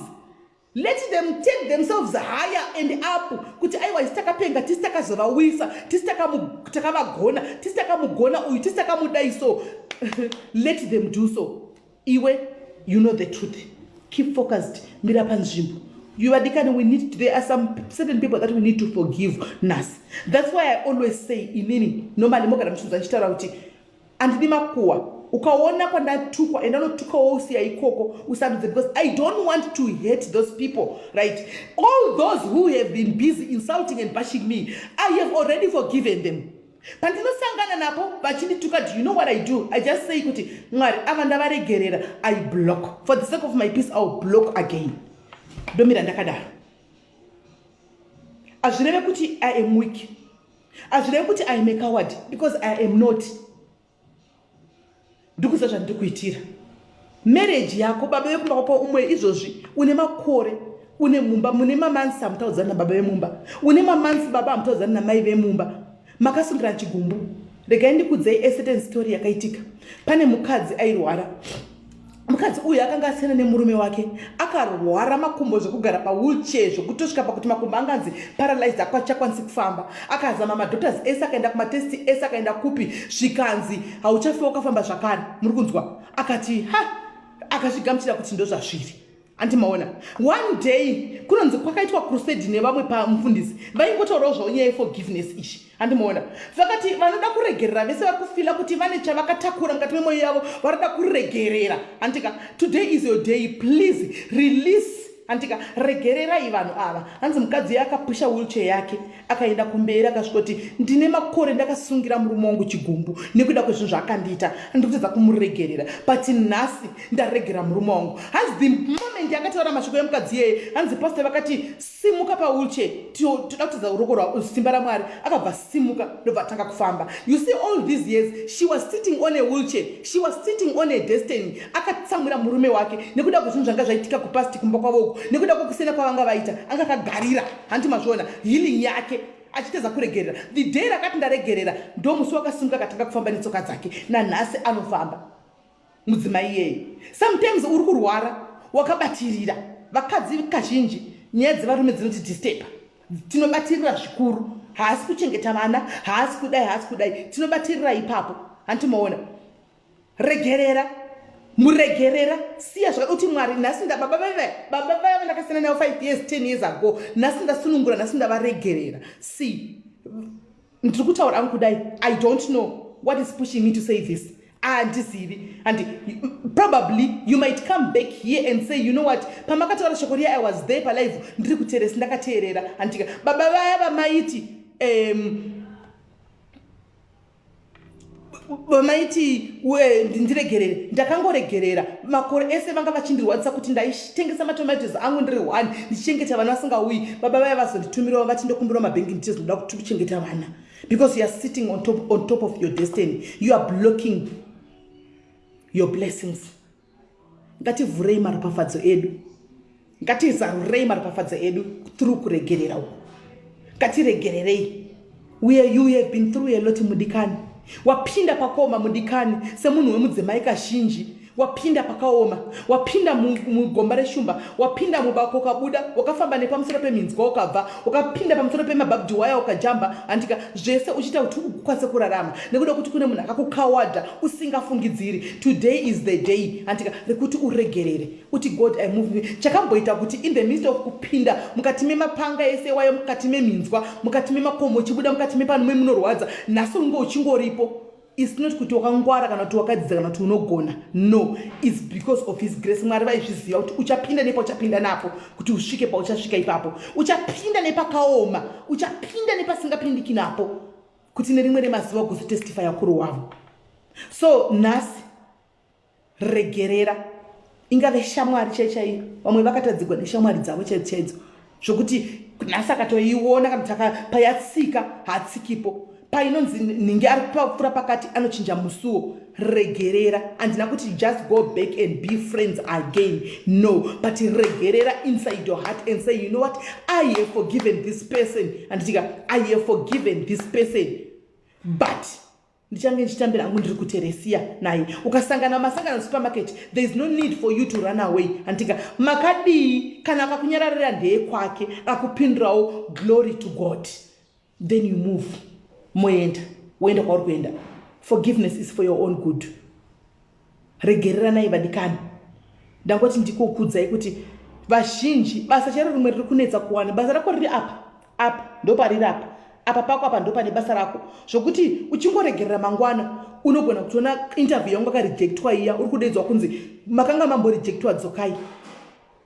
A: let them take themselves higher and up, kuti aiwa, isi takapenga, tisi takazovawisa, tisi takavagona, tisi takamugona uyu, tisi takamudai. So let them do so. Iwe, you know the truth. Keep focused, mira panzvimbo. You vadikani, we need, there are some certain people that we need to forgive nas. That's why I always say, inini normally mogara muchinzwa ndichitaura kuti handidi makuhwa. Ukaona kwandatukwa, enda unotukawo, usiya ikoko, usandudze, because I don't want to hate those people, right? All those who have been busy insulting and bashing me, I have already forgiven them. Pandinosangana napo vachindituka, do you know what I do? I just say kuti Mwari, ava ndavaregerera. I block for the sake of my peace. I'll block again, ndomira ndakadaro. Hazvireve kuti I am weak, hazvireve kuti I am a coward, because I am not. Ndikuziva zvandiri kuitira. Marriage yako, baba vekumba kwako umwe izvozvi une makore une mumba, mune mamonths hamutaudzani nababa vemumba, une mamonths baba hamutaudzani namai vemumba, makasungira chigumbu. Regai ndikudzei a certain story yakaitika. Pane mukadzi airwara. Mukadzi uyu akanga asiyana nemurume wake, akarwara makumbo zvekugara pawheelchair, zvekutosvika pakuti makumbo anganzi paralyzed, akachakwanisi kufamba. Akazama madoctors ese, akaenda kumatest ese, akaenda kupi, zvikanzi hauchafi wakafamba zvakare. Muri kunzwa? Akati ha, akazvigamuchira kuti ndo zvazviri. Andimaona one day kunonzi kwakaitwa crusade nevamwe pamufundisi, vaingotaurawo zvavo nyaya yeforgiveness ishi. Handimaona vakati vanoda kuregerera vese vari kufeela kuti vane chavakatakura mukati memwoyo yavo, varida kuregerera, handika? Today is your day. Please release. Handika regererai vanhu ava. Hanzi mukadzi uye akapusha wheelchair yake akaenda kumberi, akasvikoti, "Ndine makore ndakasungira murume wangu chigumbu nekuda kwezvinhu zvaakandiita. Ndiri kutadza kumuregerera, but nhasi ndaregera murume wangu." Hanzi the moment akataura mashoko emukadzi iyeye, hanzi pastor vakati, "Simuka pawheelchair, toda kutadza uroko simba raMwari." Akabva simuka, ndobva atanga kufamba. You see, all these years she was sitting on a wheelchair, she was sitting on a destiny, akatsamwira murume wake nekuda kwezvinhu zvanga zvaitika kupast kumba kwavoko, nekuda kwekusiyana kwavanga vaita. Anga akagarira, hanti mazviona, healing yake achitedza kuregerera. The day rakati ndaregerera, ndo musi wakasimuka akatanga kufamba netsoka dzake. Nanhasi anofamba mudzimai iyeye. Sometimes uri kurwara wakabatirira. Vakadzi kazhinji nyaya dzevarume dzinoti disturba, tinobatirira zvikuru. Haasi kuchengeta vana, haasi kudai, haasi kudai, tinobatirira ipapo, handimaona. Regerera, muregerera, siya zvakada kuti Mwari. Nhasi ndababa vaya, baba vaya vandakasiyana navo 5 years, 10 years ago, nhasi ndasunungura, nhasi ndavaregerera. See, ndiri kutaura angu kudai, I don't know what is pushing me to say this, handizivi. And probably you might come back here and say, "You know what, pamakataura shoko riya, I was there palive, ndiri kuteresi, ndakateerera." Handika baba vaya vamaiti ndiregerere, ndakangoregerera. Makore ese vanga vachindirwadzisa kuti ndaitengesa matomatoes angu ndiri one, ndichichengeta vana vasingauyi. Baba vaya vazonditumirawo vati, "Ndokumbirawo mabank details, ndoda kuchengeta vana." Because you are sitting on top of your destiny, you are blocking your blessings. Ngativhurei maropafadzo edu, ngatizarurei maropafadzo edu through kuregerera uku. Ngatiregererei. You have been through a lot, mudikani. Wapinda pakaoma, mudikani. Semunhu wemudzimai, kazhinji wapinda pakaoma, wapinda mugomba reshumba, wapinda mubako ukabuda, wakafamba nepamusoro pemhinzwa ukabva, wakapinda pamusoro pemabarbed wire ukajamba, handika zvese uchiita kuti ukwanise kurarama, nekuda kuti kune munhu akakukawadha usingafungidziri. Today is the day, handika, rekuti uregerere, uti, "God, I move." Chakamboita kuti in the midst of kupinda mukati memapanga ese wayo, mukati memhinzwa, mukati memakomo, uchibuda mukati mepano memunorwadza, nhasi unge uchingoripo, it's not kuti wakangwara kana kuti wakadzidza kana kuti unogona. No, it's because of his grace. Mwari vaizviziva kuti uchapinda nepauchapinda napo kuti usvike pauchasvika ipapo. Uchapinda nepakaoma, uchapinda nepasingapindiki napo, kuti nerimwe remazuva ugozotestifya kuro wavo. So nhasi regerera. Ingave shamwari chai chaiyo, vamwe vakatadzigwa neshamwari dzavo chaidzo chaidzo, zvokuti nhasi akatoiona kana kuti payatsika haatsikipo, painonzi nhingi ari kupfuura pakati anochinja musuwo. Regerera. Handina kuti just go back and be friends again, no, but regerera inside your heart and say, "You know what, I have forgiven this person." Handitika, "I have forgiven this person, but ndichange ndichitambira hangu ndiri kuteresiya naye." Ukasangana masangano supermarket, there is no need for you to run away. Handika makadii, kana akakunyararira ndeekwake, akupindurawo, glory to God, then you move, moenda, woenda kwauri kuenda. Forgiveness is for your own good. Regereranai, vadikani. Ndangoti ndikokudzai kuti vazhinji basa charo rimwe riri kunetsa kuwana. Basa rako riri apa, apa ndopariri, apa, apa pako, apa ndopane basa rako, zvokuti uchingoregerera mangwana unogona kutoona interview yangu akarejectwa iya, uri kudedzwa kunzi makanga mamborejectwa, dzokai,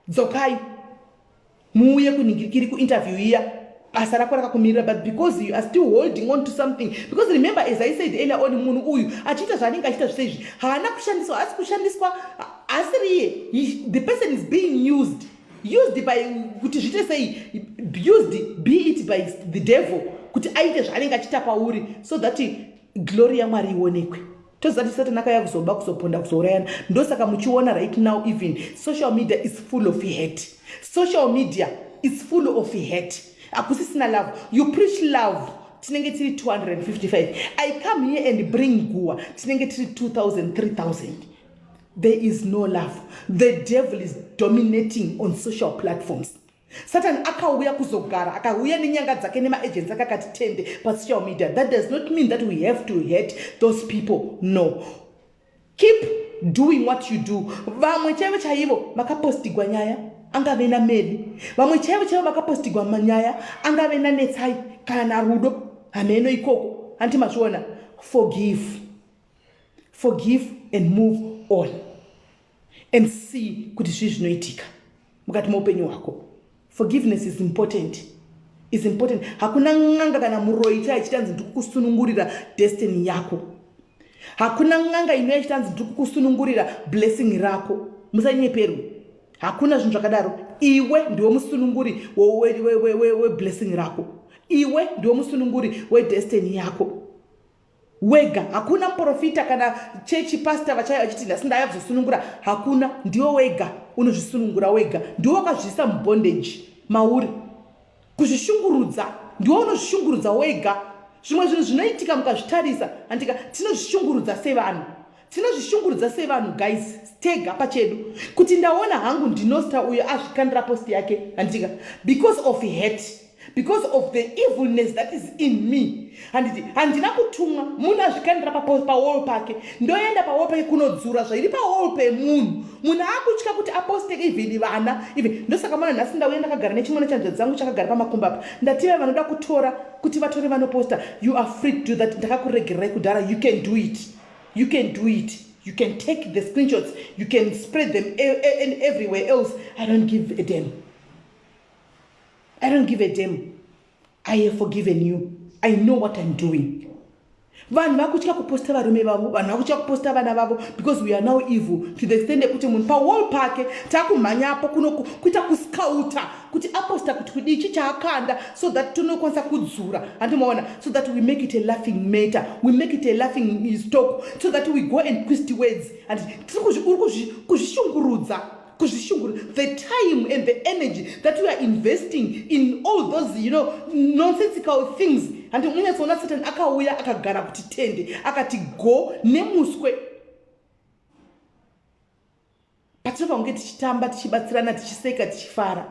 A: dzokai muuye kunhingirikiri kuinterview iya. Basa rako rakakumirira, but because you are still holding on to something, because remember, as I said earlier on, munhu uyu achiita zvaanenge achiita zvese izvi haana kushandiswa, asi kushandiswa asiriye. The person is being used by kuti zviite sei, used, be it by the devil, kuti aite zvaanenge achiita pauri so that glory yaMwari ionekwe. Toziva kuti Satani akauya kuzoba, kuzoponda, kuzourayana. Ndosaka muchiona right now even social media is full of hate. Social media is full of hate, hakusisina love. You preach love, tinenge tiri 255. I come here and bring guwa, tinenge tiri 2000, 3000. There is no love. The devil is dominating on social platforms. Satani akauya kuzogara, akauya nenyanga dzake nemaagents ake, akati tende pasocial media. That does not mean that we have to hate those people, no. Keep doing what you do. Vamwe chaivo chaivo makapostigwa nyaya, angave nameli. Vamwe chaivo chaivo makapostigwa manyaya, angave nanetsai kana narudo, hameno ikoko, handi mazviona. Forgive, forgive and move on and see kuti zvii zvinoitika. Mukati meupenyu hwako, forgiveness is important, is important. Hakuna n'anga kana muroyi chaichitanzi ndikukusunungurira destiny yako. Hakuna n'anga ino yachitanzi ndikukusunungurira blessing rako. Musanyeperwe, hakuna zvinhu zvakadaro. Iwe ndiwe musununguri weblessing rako, iwe ndiwe musununguri wedestiny yako wega. Hakuna muprofita kana chechi pastor vachaiva vachiti nhasi ndaya kuzosunungura. Hakuna, ndiwe wega unozvisunungura wega. Ndiwe wakazviisa mubondage mauri kuzvishungurudza, ndiwe unozvishungurudza wega. Zvimwe zvinhu zvinoitika mukazvitarisa, handika, tinozvishungurudza sevanhu, tinozvishungurudza sevanhu, guys, tega pachedu. Kuti ndaona hangu ndinosta uyo azvikandira post yake, handika, because of hate, because of the evilness that is in me. Handiti handina kutumwa. Munhu azvikandira pawall pake, ndoenda pawall pake kunodzura zvairi pawall pemunhu. Munhu akutya kuti aposte, even vana, even. Ndosaka mona nhasi ndauya ndakagara nechimwana chanzvadzi dzangu chakagara pamakumba apa. Ndativa vanoda kutora kuti vatore vanoposta, you are free to do that. Ndakakuregererai kudhara. You can do it, you can do it. You can take the screenshots, you can spread them and everywhere else. I don't give a damn, I don't give a damn. I have forgiven you. I know what I'm doing. Vanhu vakutya kuposta varume vavo, vanhu vakutya kuposta vana vavo, because we are now evil to the extent yekuti munhu pawall pake takumhanyapo kuno kuita kuscouta kuti aposta kuti kudii, chichaakanda, so that tinokwanisa kudzura, handimaona, so that we make it a laughing matter, we make it a laughing stock, so that we go and twist words. And tiri uri kuzvishungurudza, kuzvishungurudza. The time and the energy that we are investing in all those nonsensical things, handi munyatsoona Satan akauya akagara kuti tende, akati go nemuswe. Patinofanira kunge tichitamba, tichibatsirana, tichiseka, tichifara.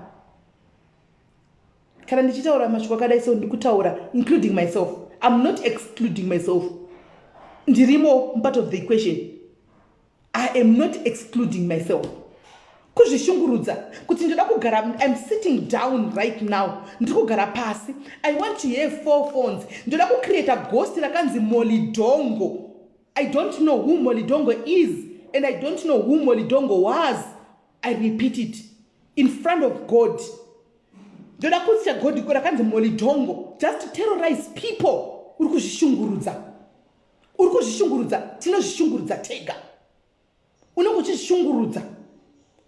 A: Kana ndichitaura mashoko akadai so, ndikutaura including myself. I'm not excluding myself. Ndirimo part of the equation. I am not excluding myself. Kuzvishungurudza kuti ndoda kugara, I'm sitting down right now, ndiri kugara pasi. I want to have four phones. Ndoda kucreata ghost rakanzi Molidongo. I don't know who Molidongo is and I don't know who Molidongo was. I repeat it in front of God. Ndoda kuita ghost rakanzi Molidongo just to terrorize people. Uri kuzvishungurudza, uri kuzvishungurudza. Tinozvishungurudza tega. Unenge uchizvishungurudza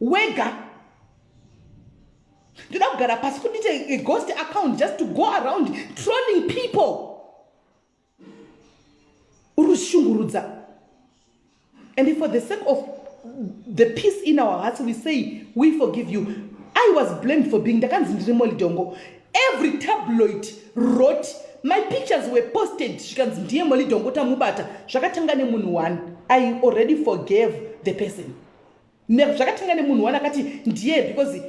A: wega. Ndoda kugara pasi kuti ndiite a ghost account just to go around trolling people. Uri kuzvishungurudza. And for the sake of the peace in our hearts, we say we forgive you. I was blamed for being, ndakanzi ndiri Molidongo. Every tabloid wrote, my pictures were posted, zvikanzi ndiye Molidongo, tamubata. Zvakatanga nemunhu one. I already forgave the person. Zvakatanga nemunhu one akati ndiye, because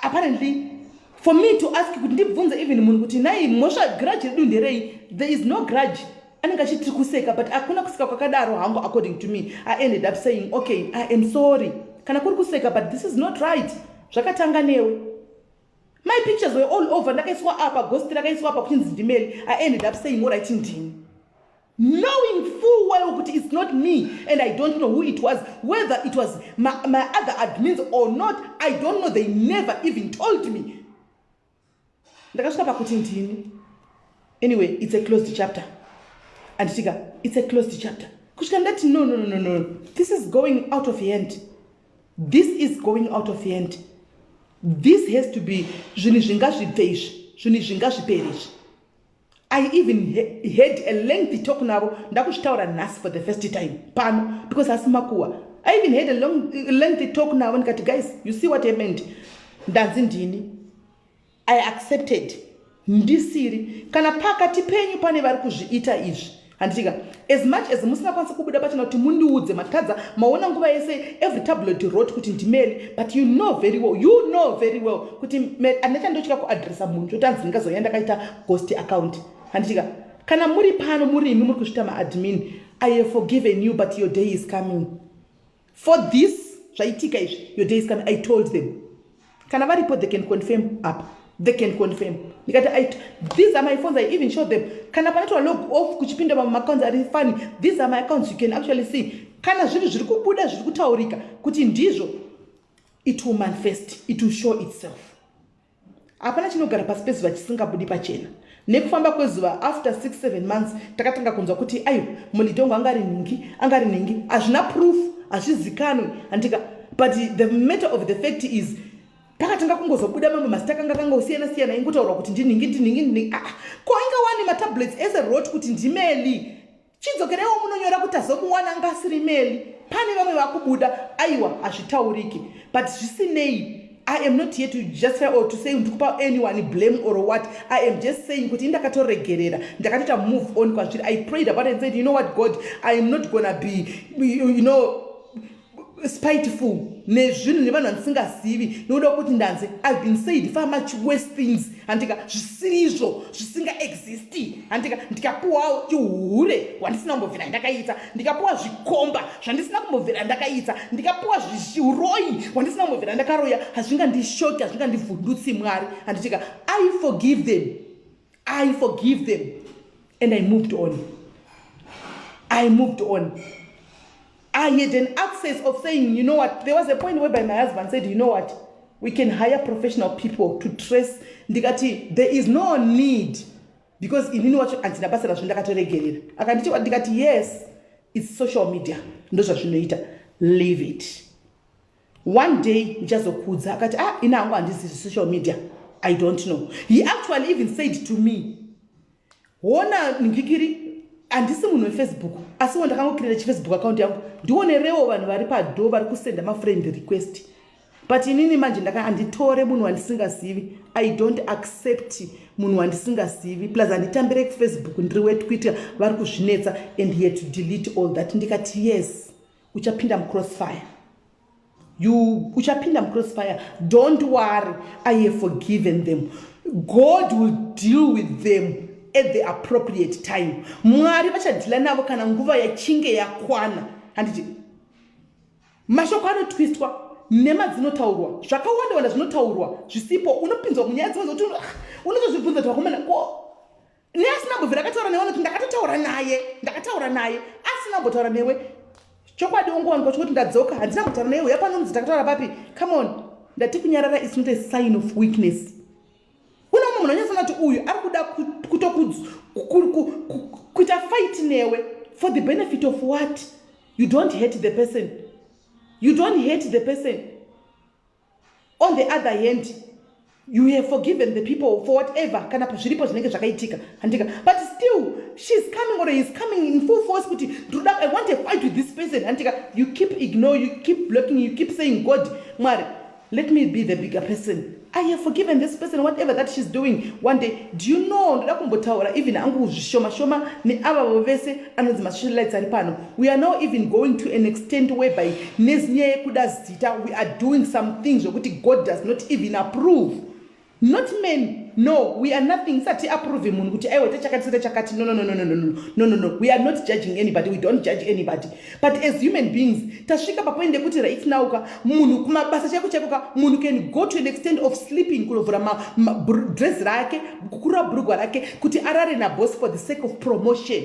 A: apparently for me to ask kuti ndibvunze even munhu kuti nai mhosva, grudge redu nderei, there is no grudge. Anenge achiti kuseka, but hakuna kuseka kwakadaro hangu. According to me, I ended up saying, "Okay, I am sorry kana kuri kuseka, but this is not right. Zvakatanga newe." My pictures were all over. Ndakaiswa apa, ghost rakaiswa apa kuchinzi ndiMary. I ended up saying, "Alright, ndini," knowing full well kuti it's not me and I don't know who it was, whether it was my other admins or not, I don't know. They never even told me. Ndakasvika pakuti ndini. Anyway, it's a closed chapter, anditika? It's a closed chapter. Kusvika ndati, "No, no, no, no, this is going out of hand. This is going out of hand. This has to be, zvinhu zvingazvibve izvi, zvinhu zvingazvipere izvi." I even had a lengthy talk navo. Ndakuzvitaura nhasi for the first time pano because asi makuwa. I even had a long, lengthy talk navo. Ndikati, "Guys, you see what happened? Ndanzi ndini. I accepted ndisiri. Kana pakati penyu pane vari kuzviita izvi, handitika, as much as musina kwanisa kubuda pachena kuti mundiudze matadza, maona nguva yese every tabloid wrote kuti ndiMary, but you know very well, you know very well kuti handina chandotya kuadresa munhu choti anzi ndingazoya ndakaita ghost account, handitika? Kana muri pano, murimi muri kuzviita maadmin, I have forgiven you, but your day is coming for this. Zvaitika izvi, your day is coming." I told them. Kana varipo, they can confirm up, they can confirm. Ndikati, "These are my phones." I even showed them kana panoitwa log off kuchipinda mamwe maaccounts ari funny. "These are my accounts. You can actually see kana zviri zviri kubuda, zviri kutaurika kuti ndizvo." It will manifest, it will show itself. Hapana chinogara pasi pezuva chisingabudi pachena. Nekufamba kwezuva, after 6 7 months, takatanga kunzwa kuti aiwa, mulidongo angari nhingi, angari nhingi. Hazvina proof, hazvizikanwi, handika? But the matter of the fact is, pakatanga kungozobuda mamwe mazita kanga kangosiyana siyana, ingotaurwa kuti ndinhingi, ndinhingi, ndinhingi. Ah, ko inga wani matablets ese rot kuti ndimeli. Chidzokerewo munonyora kuti azomuwana anga asiri Meli. Pane vamwe vakubuda. Aiwa, hazvitauriki. But zvisinei, I am not here to justify or to say ndikupa anyone blame or what. I am just saying kuti indakatoregerera, ndakatoita move on kwazviri. I prayed about it and said, "You know what, God, I am not gonna be spiteful nezvinhu nevanhu vandisingazivi nokuda kwekuti ndanze I've been said far much worse things, handika? Zvisirizvo, zvisingaexisti, handika? Ndikapuwawo chihure hwandisina kumbobvira ndakaita, ndikapuwa zvikomba zvandisina kumbobvira ndakaita, ndikapuwa uroi hwandisina kumbobvira ndakaroya. Hazvingandishoki, hazvingandivhundutsi Mwari, handitika? I forgive them, I forgive them and I moved on, I moved on. I had an access of saying, "You know what?" There was a point whereby my husband said, "You know what? We can hire professional people to trace." Ndikati, "There is no need, because inini wacho handina basa razvo, ndakatoregerera." Akanditi, ndikati, "Yes, it's social media, ndo zvazvinoita, leave it. One day ndichazokudza." Akati, "Ah, ina hangu handizivi social media, I don't know." He actually even said to me, "Hona ngikiri, handisi munhu weFacebook, asiwo ndakangocreata chiFacebook account yangu ndionerewo vanhu vari padho vari kusenda mafriend request. But inini manje ndaka handitore munhu wandisingazivi. I don't accept munhu wandisingazivi. Plus handitambire kuFacebook, ndiri weTwitter, vari kuzvinetsa." And he had to delete all that. Ndikati, "Yes, uchapinda mucrossfire, you uchapinda mucrossfire. Don't worry, I have forgiven them. God will deal with them at the appropriate time. Mwari vachadeala navo kana nguva yachinge yakwana." Handiti mashoko anotwistwa, nhema dzinotaurwa, zvakawanda wanda zvinotaurwa zvisipo. Unopinzwa munyaya dzimwe zokuti unotozvibvunza kuti, "Vakomana, ko neasina mbobvira akataura newe?" Kuti ndakatotaura naye, ndakataura naye, asina kumbotaura newe. Chokwadi ungowanikwa chikuti ndadzoka, handina kutaura newe. Uya panonzi takataura papi? Come on, ndati kunyarara is not a sign of weakness. Una umwe munhu anyatsona kuti uyu ari kuda kuita fight newe for the benefit of what? You don't hate the person, you don't hate the person. On the other hand, you have forgiven the people for whatever kana zviripo zvinenge zvakaitika, handika? But still she's coming or he's coming in full force kuti ndinoda, I want a fight with this person, handika? You keep ignore, you keep blocking, you keep saying, "God, Mwari, let me be the bigger person. I have forgiven this person, whatever that she's doing." One day, do you know, ndoda kumbotaura even angu zvishoma shoma neavavo vese anonzi masocialites ari pano. We are now even going to an extent whereby nezinyaya yekuda zita, we are doing some things zvokuti God does not even approve. Not men, no, we are nothing. Sati approve munhu kuti aiwa, chakati sete chakati. No, no, no, no, no, no, no, no, no. We are not judging anybody, we don't judge anybody, but as human beings tasvika papoint yekuti right now ka, munhu kumabasa chaiko chaiko ka, munhu can go to an extent of sleeping, kunovhura dress rake, kukurura bhurugwa rake kuti arare naboss for the sake of promotion,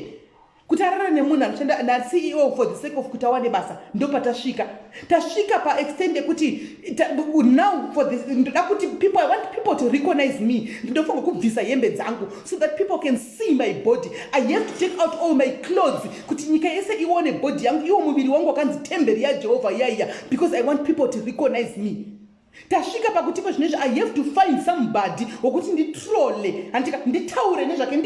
A: kuti arara nemunhu anoshanda naCEO for the sake of kuti awane basa. Ndopatasvika. Tasvika paextent yekuti now for this, ndoda kuti people, I want people to recognize me, ndinofanira kubvisa hembe dzangu so that people can see my body. I have to take out all my clothes kuti nyika yese ione body yangu, iwo muviri wangu wakanzi temberi yaJehovha iyaiya, because I want people to recognize me. Tasvika pakuti ko zvinezvi I have to find somebody wokuti nditrole, handika? Nditaure nezvake,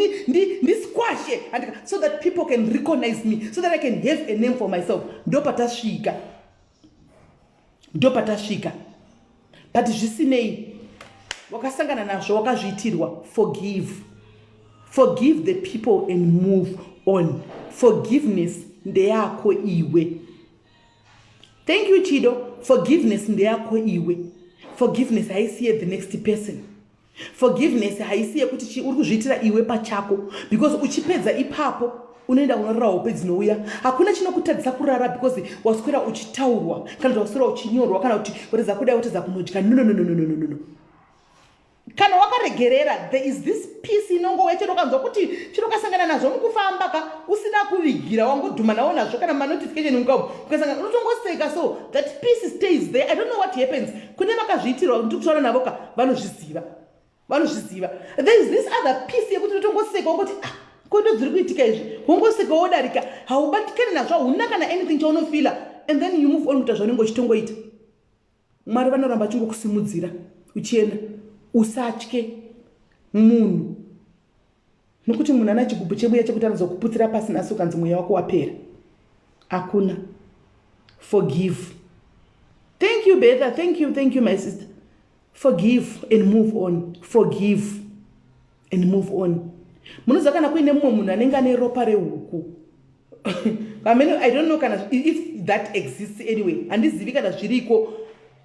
A: ndisquashe, handika? So that people can recognize me, so that I can have a name for myself. Ndopatasvika, ndopatasvika. But zvisinei, wakasangana nazvo, wakazviitirwa, forgive, forgive the people and move on. Forgiveness ndeyako iwe. Thank you, Chido. Forgiveness ndeyako iwe. Forgiveness haisiye the next person. Forgiveness haisi yekuti chi uri kuzviitira iwe pachako, because uchipedza ipapo unoenda unorara hope dzinouya. Hakuna chinokutadzisa kurara because waswera uchitaurwa, kana kuti waswera uchinyorwa, kana kuti watadza kudai, watadza kunodya. No, no, no, no, no, no, no. Kana wakaregerera, there is this peace inongouya chero ukanzwa kuti chero ukasangana nazvo mukufamba ka, usina kuvigira, wangodhuma nawo nazvo kana manotification mukamo, ukasangana unotongoseka. So that peace stays there. I don't know what happens kune vakazviitirwa. Ndiri kutaura navo ka, vanozviziva, vanozviziva. There is this other peace yekuti unotongoseka, wongoti, "Ah, kondo dziri kuitika izvi," wongoseka, wodarika, haubatikani nazvo, hauna kana anything chaunofeela, and then you move on kuita zvaunenge uchitongoita. Mwari vanoramba achingokusimudzira uchienda. Usatye munhu, nokuti munhu ana chigubhu chemweya chekuti anozokuputsira pasi nhasi, ukanzi mweya wako wapera, hakuna. Forgive. Thank you, Betha. Thank you, thank you, my sister. Forgive and move on. Forgive and move on. Munoziva, kana kuine mumwe munhu anenge ane ropa rehuku, I mean, I don't know kana if that exists anyway. Handizivi kana zviriko,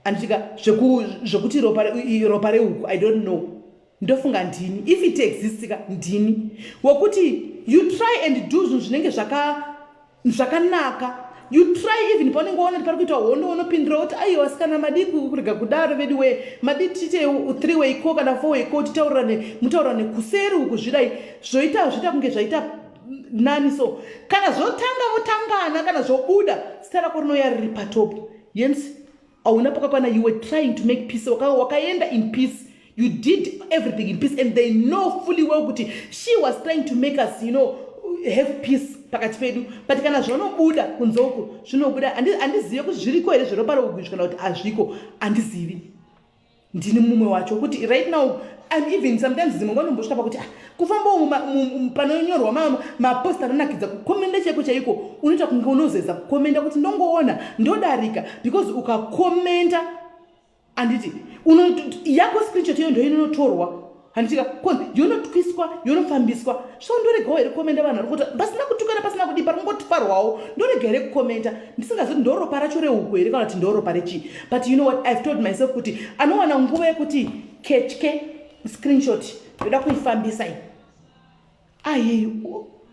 A: handitika, zvokuti ropa rehuku. I don't know. Ndofunga ndini, if it exists ka, ndini wokuti you try and do zvinhu zvinenge zvakanaka. You try, even paunenge waona kuti pari kuitwa hondo, unopindura kuti, "Aiwa sikana, madii kurega kudaro vedu we? Madii tiite three way call kana four way call, titaurirane, mutaurirane kuseri uku?" Zvidai zvoita, zvoita kunge zvaita nani. So kana zvotanga, votangana. Kana zvobuda, zita rako rinouya riri patop. Yens hauna pakakwana. You were trying to make peace. Wakaenda in peace. You did everything in peace, and they know fully well kuti she was trying to make us have peace pakati pedu. But kana zvonobuda kunze uku, zvinobuda. Handizivi kuti zviriko here zveropa rehuku izvi kana kuti hazviko, handizivi. Ndini mumwe wacho kuti right now I'm even sometimes, dzimwe nguva ndombosvika pakuti, ah, kufamba umu panonyorwa mapost anonakidza, kucommenta chaiko chaiko, unoita kunge unozeza kucommenta, kuti ndongoona ndodarika, because ukacommenta, handiti, yako screenshot iyo ndo inonotorwa, handitika, konzi yonotwiswa, yonofambiswa. So ndoregawo here kucommenta? Vanhu vari kuti pasina kutukana, pasina kudii, pari kungofarwawo, ndorega here kucommenta? Ndisingazoti ndoropa racho rehuku here kana kuti ndoropa rechii? But you know what I've told myself? Kuti anowana nguva yekuti ketye screenshot, ndoda kuifambisa iyi, I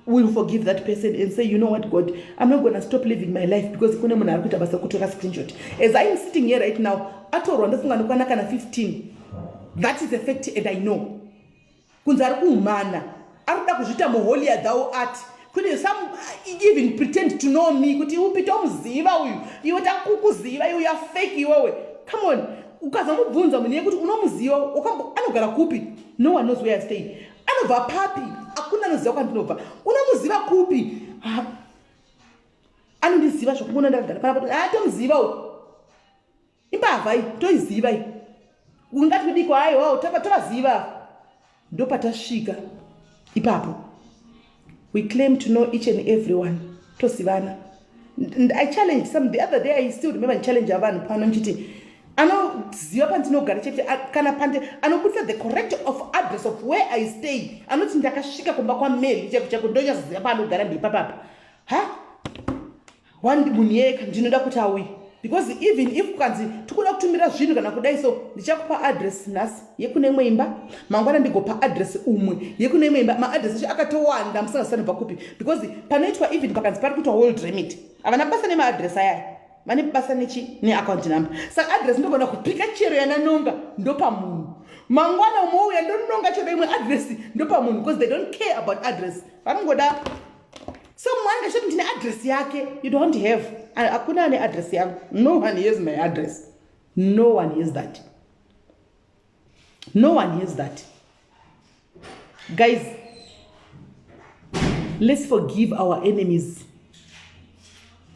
A: will forgive that person and say, "You know what, God, I'm not gonna stop living my life because kune munhu ari kuita basa rekutora screenshot." As I'm sitting here right now, atorwa ndofunga nokwana kana 15. That is a fact, and I know kunzi ari kuhumana, ari kuda kuzviita muholier thou art. Kune some even pretend to know me, kuti upi, tomuziva uyu, iwe takukuziva iwe, yafake iwewe. Come on, ukazamubvunza munhu yekuti unomuziva, anogara kupi? No one knows where I stay. Anobva papi? Hakuna anoziva kwandinobva. Unomuziva kupi? Anondiziva zvokuona ndakagara panapa. A, tomuziva uyu, imbavha iyi, toiziva iyi. Ungati kudiko? Aiwa, tovaziva. Ndopatasvika ipapo. We claim to know each and every one, tozivana. I challenged some the other day. I still remember challenge avanhu pano nchiti anoziva pandinogara chete, kana pande anobudisa the correct of address of where I stay, anoti ndakasvika kumba kwamary chaiko chaiko, ndonyazoziva paanogara, ndipapapa. Ha, munhu yeka ndinoda kuti auye, because even if kukanzi tikuda kutumira zvinhu kana kudai, so ndichakupa address nhasi yekune imwe imba, mangwana ndigopa address umwe yekune imwe imba. Maaddress acho akatowanda, musingazisanobva kupi, because panoitwa, even pakanzi pari kuitwa World Remit, havana basa nemaaddress ayaya, vane basa nechi neaccount number. Saka address ndogona kupika chero yananonga, ndopa munhu. Mangwana umwe uya, ndononga chero imwe address, ndopa munhu, because they don't care about address, vanongoda. So mumwe anenge achiti ndine address yake. You don't have. Hakuna ane address yangu. No one has my address. No one has that. No one has that. Guys, let's forgive our enemies.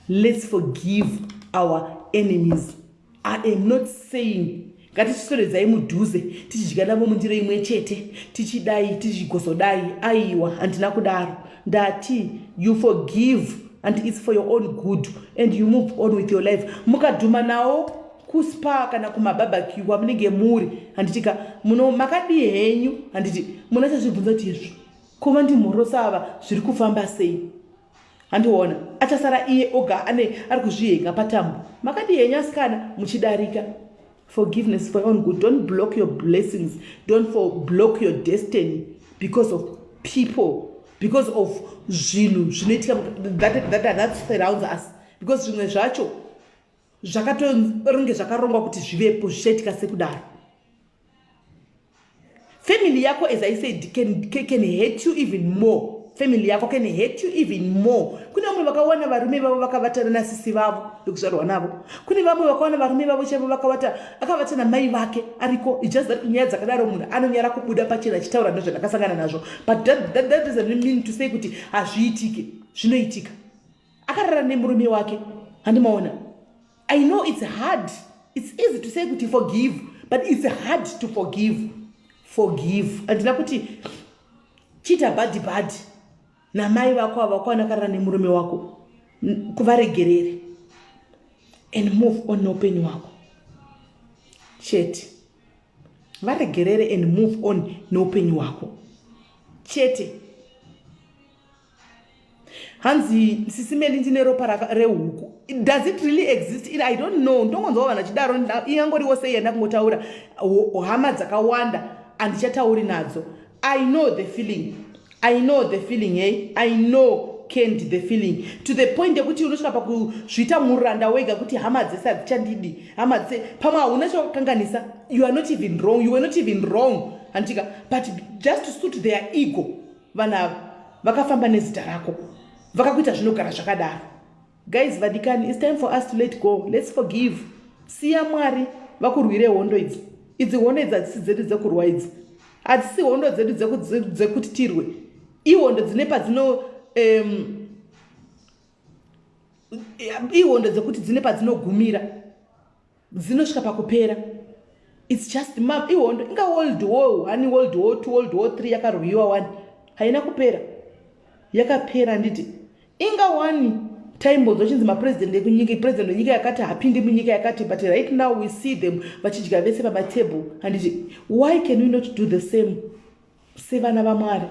A: Let's forgive our enemies. I am not saying ngatichiswederedzai mudhuze, tichidya navo mundiro imwe chete, tichidai, tichigozodai. Aiwa, handina kudaro. Ndati you forgive and it's for your own good, and you move on with your life. Mukadhuma nawo kuSpar kana kumabarbecue kwamunenge muri, handitika, muno makadii henyu, handiti, munachazvibvunza kuti izvo kuva ndimhorosa ava, zviri kufamba sei? Handiona achasara iye oga ane ari kuzvihenga patambo. Makadii henyu asikana, muchidarika. Forgiveness for your own good. Don't block your blessings. Don't for block your destiny because of people, because of zvinhu zvinoitika that surrounds us, because zvimwe zvacho zvakatoringe zvakarongwa kuti zvivepo, zvichaitika sekudaro. Family yako, as I said, can hate you even more. Family yako can hate you even more. Kune vamwe vakawana varume vavo vakavatana nasisi vavo vekuzvarwa navo. Kune vamwe vakawana varume vavo chaivo vakavata, akavata namai vake ariko. It's just that nyaya dzakadaro munhu anonyara kubuda pachena achitaura, "Ndozvandakasangana nazvo," but that doesn't mean to say kuti hazviitike. Zvinoitika. Akarara nemurume wake, handimaona? I know it's hard. It's easy to say kuti forgive, but it's hard to forgive. Forgive. Handina kuti chiita buddy buddy namai vako ava vakwana karara nemurume wako. Kuvaregerere and move on neupenyu hwako chete. Varegerere and move on neupenyu hwako chete. Hanzi, "Sisi Meli, ndine ropa rehuku. Does it really exist? I don't know. Ndongonzwa vanhu vachidaro. Ingangoriwo sei yandakungotaura. Hama dzakawanda handichatauri nadzo. I know the feeling. I know the feeling. Hey, I know can't the feeling to the point yekuti unosvika pakuzviita muranda wega, kuti hama dzese hadzichandidi, hama dzese. Pamwe hauna chawakakanganisa. You are not even wrong. You were not even wrong, handika? But just to suit their ego, vanhu ava vakafamba nezita rako, vakakuita zvinogara zvakadaro. Guys, vadikani, it's time for us to let go. Let's forgive. Siya Mwari vakurwire hondo idzi. Idzi hondo idzi hadzisi dzedu dzekurwa. Idzi hadzisi hondo dzedu dzekuti tirwe. Ihondo dzine padzino ihondo dzekuti dzine padzinogumira, dzinosvika pakupera. It's just ihondo. Inga World War One, World War Two, World War Three yakarwiwa one, haina kupera. Yakapera, handiti? Inga one taimbonzwa chinzi mapurezidendi ekunyika, president wenyika yakati hapindi munyika yakati, but right now we see them vachidya vese pamatable, handiti? Why can we not do the same sevana vaMwari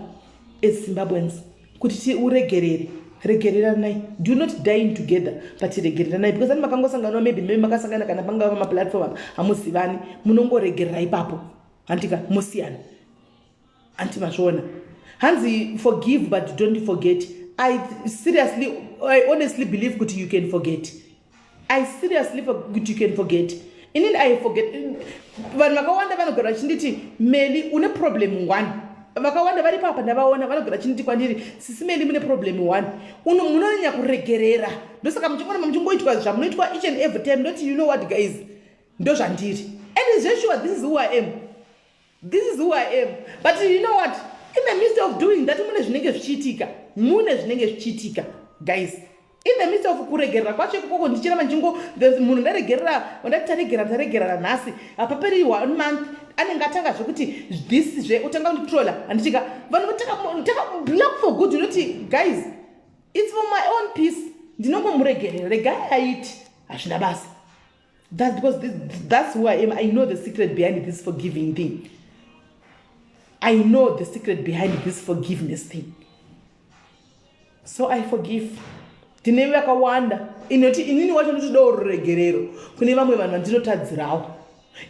A: as Zimbabweans, kuti tiuregerere? Regereranai. Do not dine together, but regereranai, because ani makangosangana, maybe makasangana kana pangava maplatform apa, hamuzivani, munongoregerera ipapo, handika? Musiyana, anti mazviona? Hanzi, "Forgive but don't forget." I seriously, I honestly believe kuti you can forget. I seriously, kuti you can forget. Inini I forget. Vanhu vakawanda vanogara vachinditi, "Meli, une problem one." Vakawanda vari papa ndavaona vanogara vachinditi kwandiri, "Sisi Meli, mune problem one. Munonyanya kuregerera. Ndosaka muchingona muchingoitwa zvamunoitwa each and every time." Ndoti, "You know what, guys? Ndo zvandiri." And zvesure, this is who I am. This is who I am. But you know what? In the midst of doing that, mune zvinenge zvichiitika. Mune zvinenge zvichiitika, guys. In the midst of kuregerera kwacho ikokoko, ndichiramba ndichingo munhu ndaregerera, ndati taregerera, taregerera nhasi, hapaperi one month anenge atanga zvekuti this zve utanga kunditrola, handitika? Vanhu vataka block for good. Unoti, "Guys, it's for my own peace. Ndinongomuregerera, regai aiti, hazvina basa." That's because that's who I am. I know the secret behind this forgiving thing. I know the secret behind this forgiveness thing, so I forgive. Ndine vakawanda inoti inini wacho ndotodawo ruregerero kune vamwe vanhu vandinotadzirawo.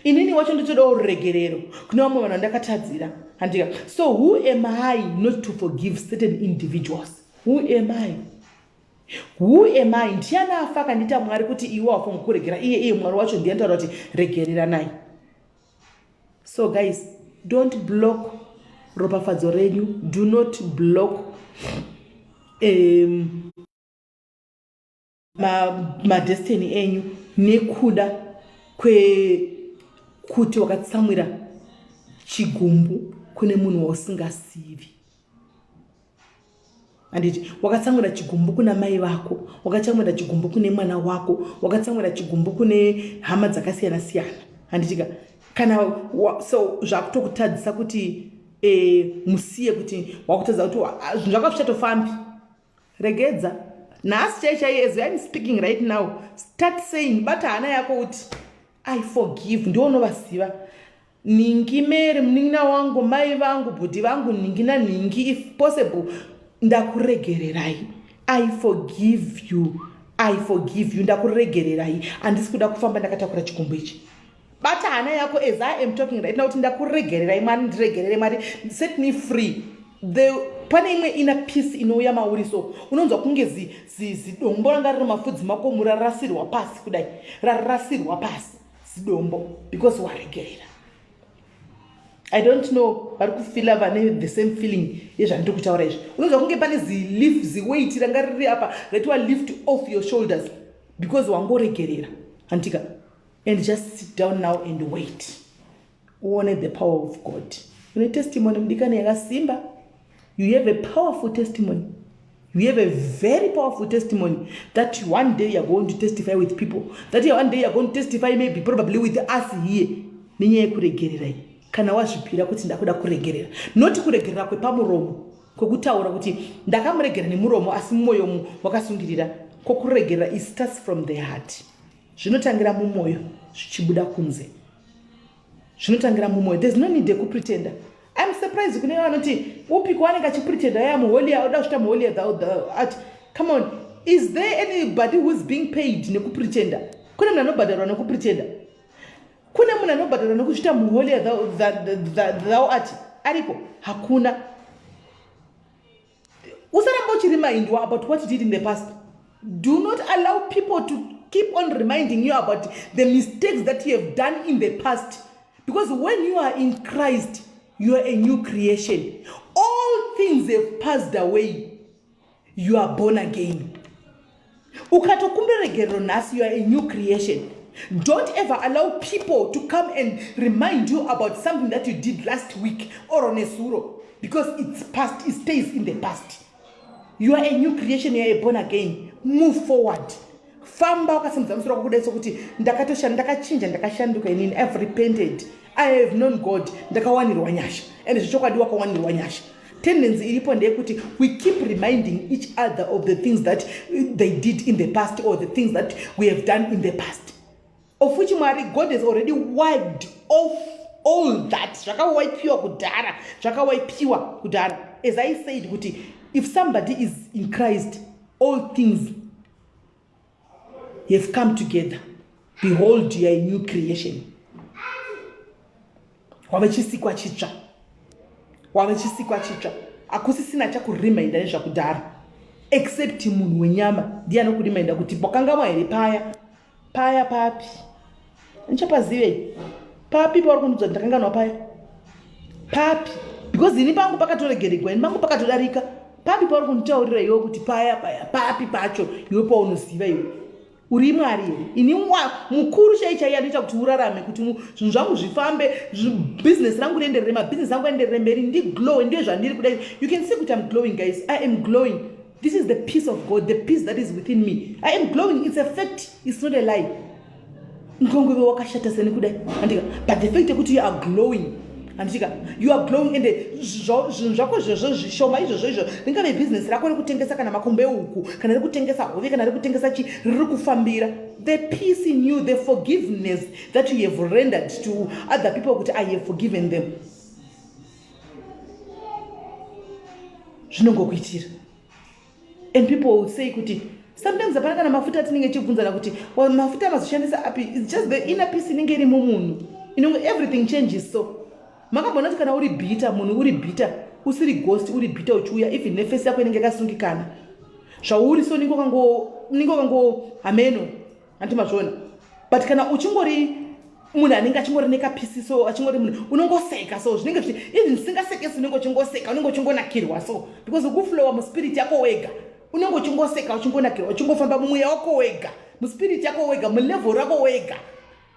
A: Inini wacho ndotodawo ruregerero kune vamwe vanhu vandakatadzira, handika? So who am I not to forgive certain individuals? Who am I? Who am I? Ndiani afa akandiita Mwari kuti iwe wafunga kuregera iye? Iye Mwari wacho ndiye anotaura kuti regereranai. So guys, don't block ropafadzo renyu. Do not block madestiny enyu nekuda kwekuti wakatsamwira chigumbu kune munhu wausingasivi, handiti? Wakatsamwira chigumbu kuna mai vako, wakatsamwira chigumbu kune mwana wako, wakatsamwira chigumbu kune hama dzakasiyana siyana, handitika? Kana so zvakutokutadzisa kuti musiye kuti wakutadza kuti zvinhu zvako zvichatofambi. Regedza nhasi chai chai, as I'm speaking right now, start saying, bata hana yako kuti, "I forgive." Ndiwo unovaziva ningi Mary, munin'ina wangu, mai vangu, bhudhi vangu, ningi nanhingi, if possible, ndakuregererai. I forgive you. I forgive you. Ndakuregererai. Handisi kuda kufamba ndakatakura chikumbo ichi. Bata hana yako as I am talking right now kuti, "Ndakuregererai, Mwari. Ndiregerere, Mwari. Set me free." Pane imwe ina peace inouya mauri, so unonzwa kunge zidombo ranga riri mafudzi mako rarasirwa pasi kudai, rarasirwa pasi zidombo, because waregerera. I don't know vari kufila vane the same feeling yezvandiri kutaura izvi. Unonzwa kunge pane zilift ziweight ranga riri apa raitwa lift off your shoulders because wangoregerera handika and just sit down now and wait uone the power of God. Une testimony mudikani yakasimba. You have a powerful testimony. You have a very powerful testimony that one day you're going to testify with people. That one day you're going to testify maybe probably with us here. Nenyaya yekuregerera iyi. Kana wazvipira kuti ndakuda kuregerera. Not kuregerera kwepamuromo. Kwekutaura kuti ndakamuregera nemuromo asi mumoyo umu wakasungirira. Kokuregerera it starts from the heart. Zvinotangira mumoyo zvichibuda kunze. Zvinotangira mumoyo. There's no need yekupretenda. I'm surprised kune vanoti upi kwaanenge achipretenda I am holier, oda kusvita muholier the art. Come on, is there anybody who's being paid nekupretenda? Kune munhu anobhadharwa nekupretenda? Kune munhu anobhadharwa nekuzvita muholier thou art? Ariko? Hakuna. Usaramba uchiremindwa about what you did in the past. Do not allow people to keep on reminding you about the mistakes that you have done in the past. Because when you are in Christ, you are a new creation. All things have passed away. You are born again. Ukatokumbira regerero nhasi, you are a new creation. Don't ever allow people to come and remind you about something that you did last week or on a suro, because it's past, it stays in the past. You are a new creation, you are a born again. Move forward. Famba wakasimudza musoro wako kudai sokuti ndakatoshanda, ndakachinja, ndakashanduka inini. I've repented. I have known God. Ndakawanirwa nyasha. And zvechokwadi wakawanirwa nyasha. Tendency iripo ndeyekuti we keep reminding each other of the things that they did in the past or the things that we have done in the past. Of which Mwari, God has already wiped off all that. Zvakawaipiwa kudhara. Zvakawaipiwa kudhara. As I said kuti if somebody is in Christ, all things have come together. Behold, you are a new creation. Wave chisikwa chitsva. Wave chisikwa chitsva. Hakusisina chakureminder nezvakudhara. Except munhu wenyama ndiye anokureminder kuti wakangamwa here paya. Paya papi. Ndichapazivei. Papi pauri kundiudza kuti ndakanganwa paya. Papi. Because ini pangu pakatoregeregwa, ini pangu pakatodarika. Papi pauri kunditaurira iwe kuti paya paya papi pacho iwe paunoziva iwe. Uri Mwari here? Ini mukuru chai chai anoita kuti urarame, kuti zvinhu zvangu zvifambe, business rangu rienderere, mabusiness angu aenderere mberi, ndiglow, ndiye zvandiri kudai. You can see kuti I'm glowing, guys. I am glowing. This is the peace of God, the peace that is within me. I am glowing. It's a fact. It's not a lie. Ngongove wakashata seni kudai. Andika. But the fact yekuti you are glowing. Andika. You are glowing and zvinhu zvako izvozvo zvishoma izvozvo izvo ringave business rako rekutengesa kana makombe ehuku kana rekutengesa hove kana rekutengesa chi riri kufambira. The peace in you, the forgiveness that you have rendered to other people kuti I have forgiven them. Zvinongokuitira. And people will say kuti sometimes hapana kana mafuta atinenge tichibvunzana kuti well, mafuta amazoshandisa api. It's just the inner peace inenge iri mumunhu. Inonge everything changes so. Makamboona kuti kana uri bitter, munhu uri bitter, usiri ghost, uri bitter uchiuya, even nefesi yako inenge yakasungikana. Zvauri so unenge wakango hameno. Hanti mazviona? But kana uchingori munhu anenge achingori nekapisi so, achingori munhu unongoseka so, zvinenge zvichi even singasekesi unenge uchingoseka, unenge uchingonakirwa so, because ukuflowa muspirit yako wega, unenge uchingoseka, uchingonakirwa, uchingofamba mumweya wako wega, muspirit yako wega, mulevel rako wega.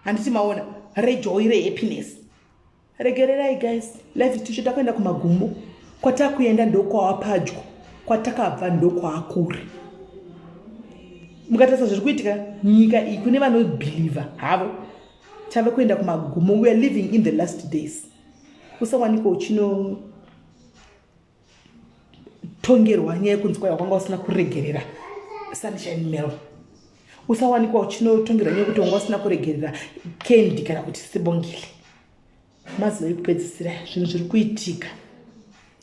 A: Handiti maona rejoy rehappiness. Regererai guys, life tichida kuenda kumagumo. Kwatakuenda ndokwava padyo, kwatakabva ndokwakure. Mukatarisa zviri kuitika nyika iyi kune vanobhilivha havo, tave kuenda kumagumo. We are living in the last days. Usawanikwa uchinotongerwa nyaya yekunzi kwaiwa kwanga usina kuregerera Sunshine Mail. Usawanikwa uchinotongerwa nyaya yekuti wanga usina kuregerera Candy kana kuti Sibongile. Mazuva ekupedzisira, zvinhu zviri kuitika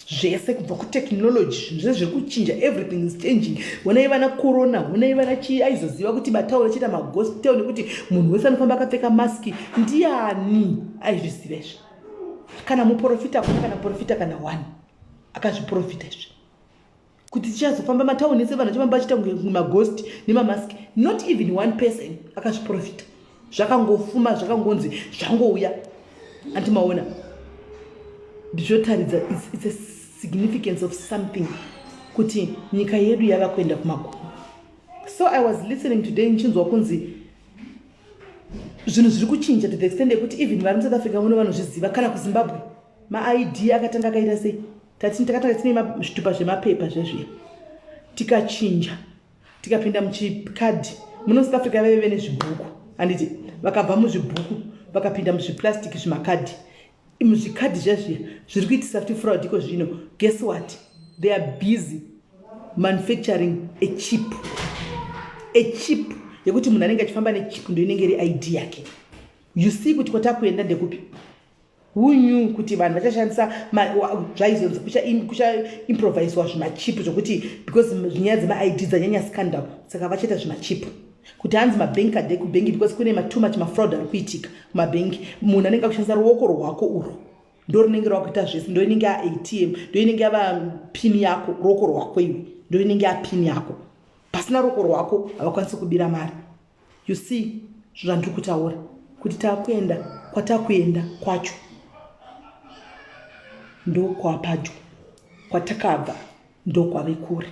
A: zvese kubva kutechnology, zvinhu zvese zviri kuchinja, everything is changing. Honai vana corona, honai vana chii. Aizoziva kuti matauro achiita magospel nekuti munhu wese anofamba akapfeka maski ndiani aizviziva izvi? Kana muprofita hakuna kana muprofita kana one akazviprofita izvi kuti tichazofamba matauni ese vanhu vachifamba vachiita kunge maghost nemamaski. Not even one person akazviprofita. Zvakangofuma, zvakangonzi zvangouya. Andimaona. Ndizvotaridza it's a significance of something, kuti nyika yedu yava kuenda kumagumo. So I was listening today, nchinzwa kunzi zvinhu zviri kuchinja to the extent yekuti even vari muSouth Africa muno vanozviziva, kana kuZimbabwe. MaID akatanga akaita sei? Tati takatanga tine zvitupa zvemapepa zvezviya, tikachinja, tikapinda muchikadhi. Muno South Africa vaive nezvibhuku, handiti? Vakabva muzvibhuku, vakapinda muzviplastiki, zvimakadhi. Muzvikadhi zvezviya zviri kuitisa futi fraud iko zvino. Guess what? They are busy manufacturing a chip, a chip yekuti munhu anenge achifamba nechip, ndo inenge iri ID yake. You see kuti kwatakuenda ndekupi? Who knew kuti vanhu vachashandisa zvaizonzi kuchaimproviswa zvimachip, zvokuti because nyaya dzemaID dzanyanya scandal, saka vachaita zvimachip kuti hanzi mabank card ekubhengi, because kune matoo much mafraud ari kuitika kumabhengi. Munhu anenge akushandisa ruoko rwako urwo, ndo rinenge rwakuita zvese, ndo inenge yaATM, ndo inenge yava PIN yako. Ruoko rwako iwe ndo inenge yaPIN yako. Pasina ruoko rwako havakwanisi kubira mari. You see zvandiri kutaura, kuti takuenda kwatakuenda kwacho ndokwapadyo, kwatakabva ndokwave kure.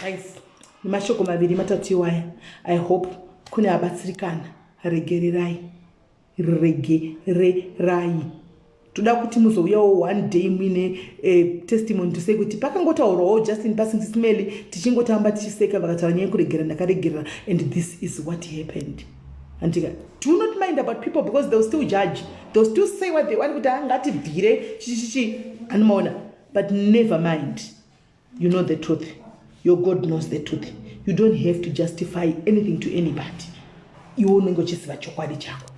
A: Guys, nemashoko maviri matatu iwaya, I hope kune abatsirikana. Regererai, regererai. Toda kuti muzouyawo one day muine testimony to say kuti pakangotaurwawo just in passing, Sis Melly, tichingotamba, tichiseka, vakataura nyaya yekuregerera, ndakaregerera, and this is what happened. Andika, do not mind about people, because they'll still judge, they'll still say what they want, kuti angatibvire chichichi, anomaona. But never mind, you know the truth, your God knows the truth. You don't have to justify anything to anybody. Iwe unenge uchiziva chokwadi chako.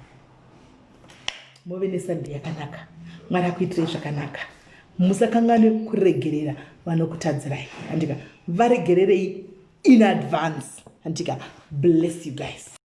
A: Muve neSunday yakanaka. Mwari akuitirei zvakanaka. Musakanganwe kuregerera vanokutadzirai, handika? Varegererei in advance, handika? Bless you guys.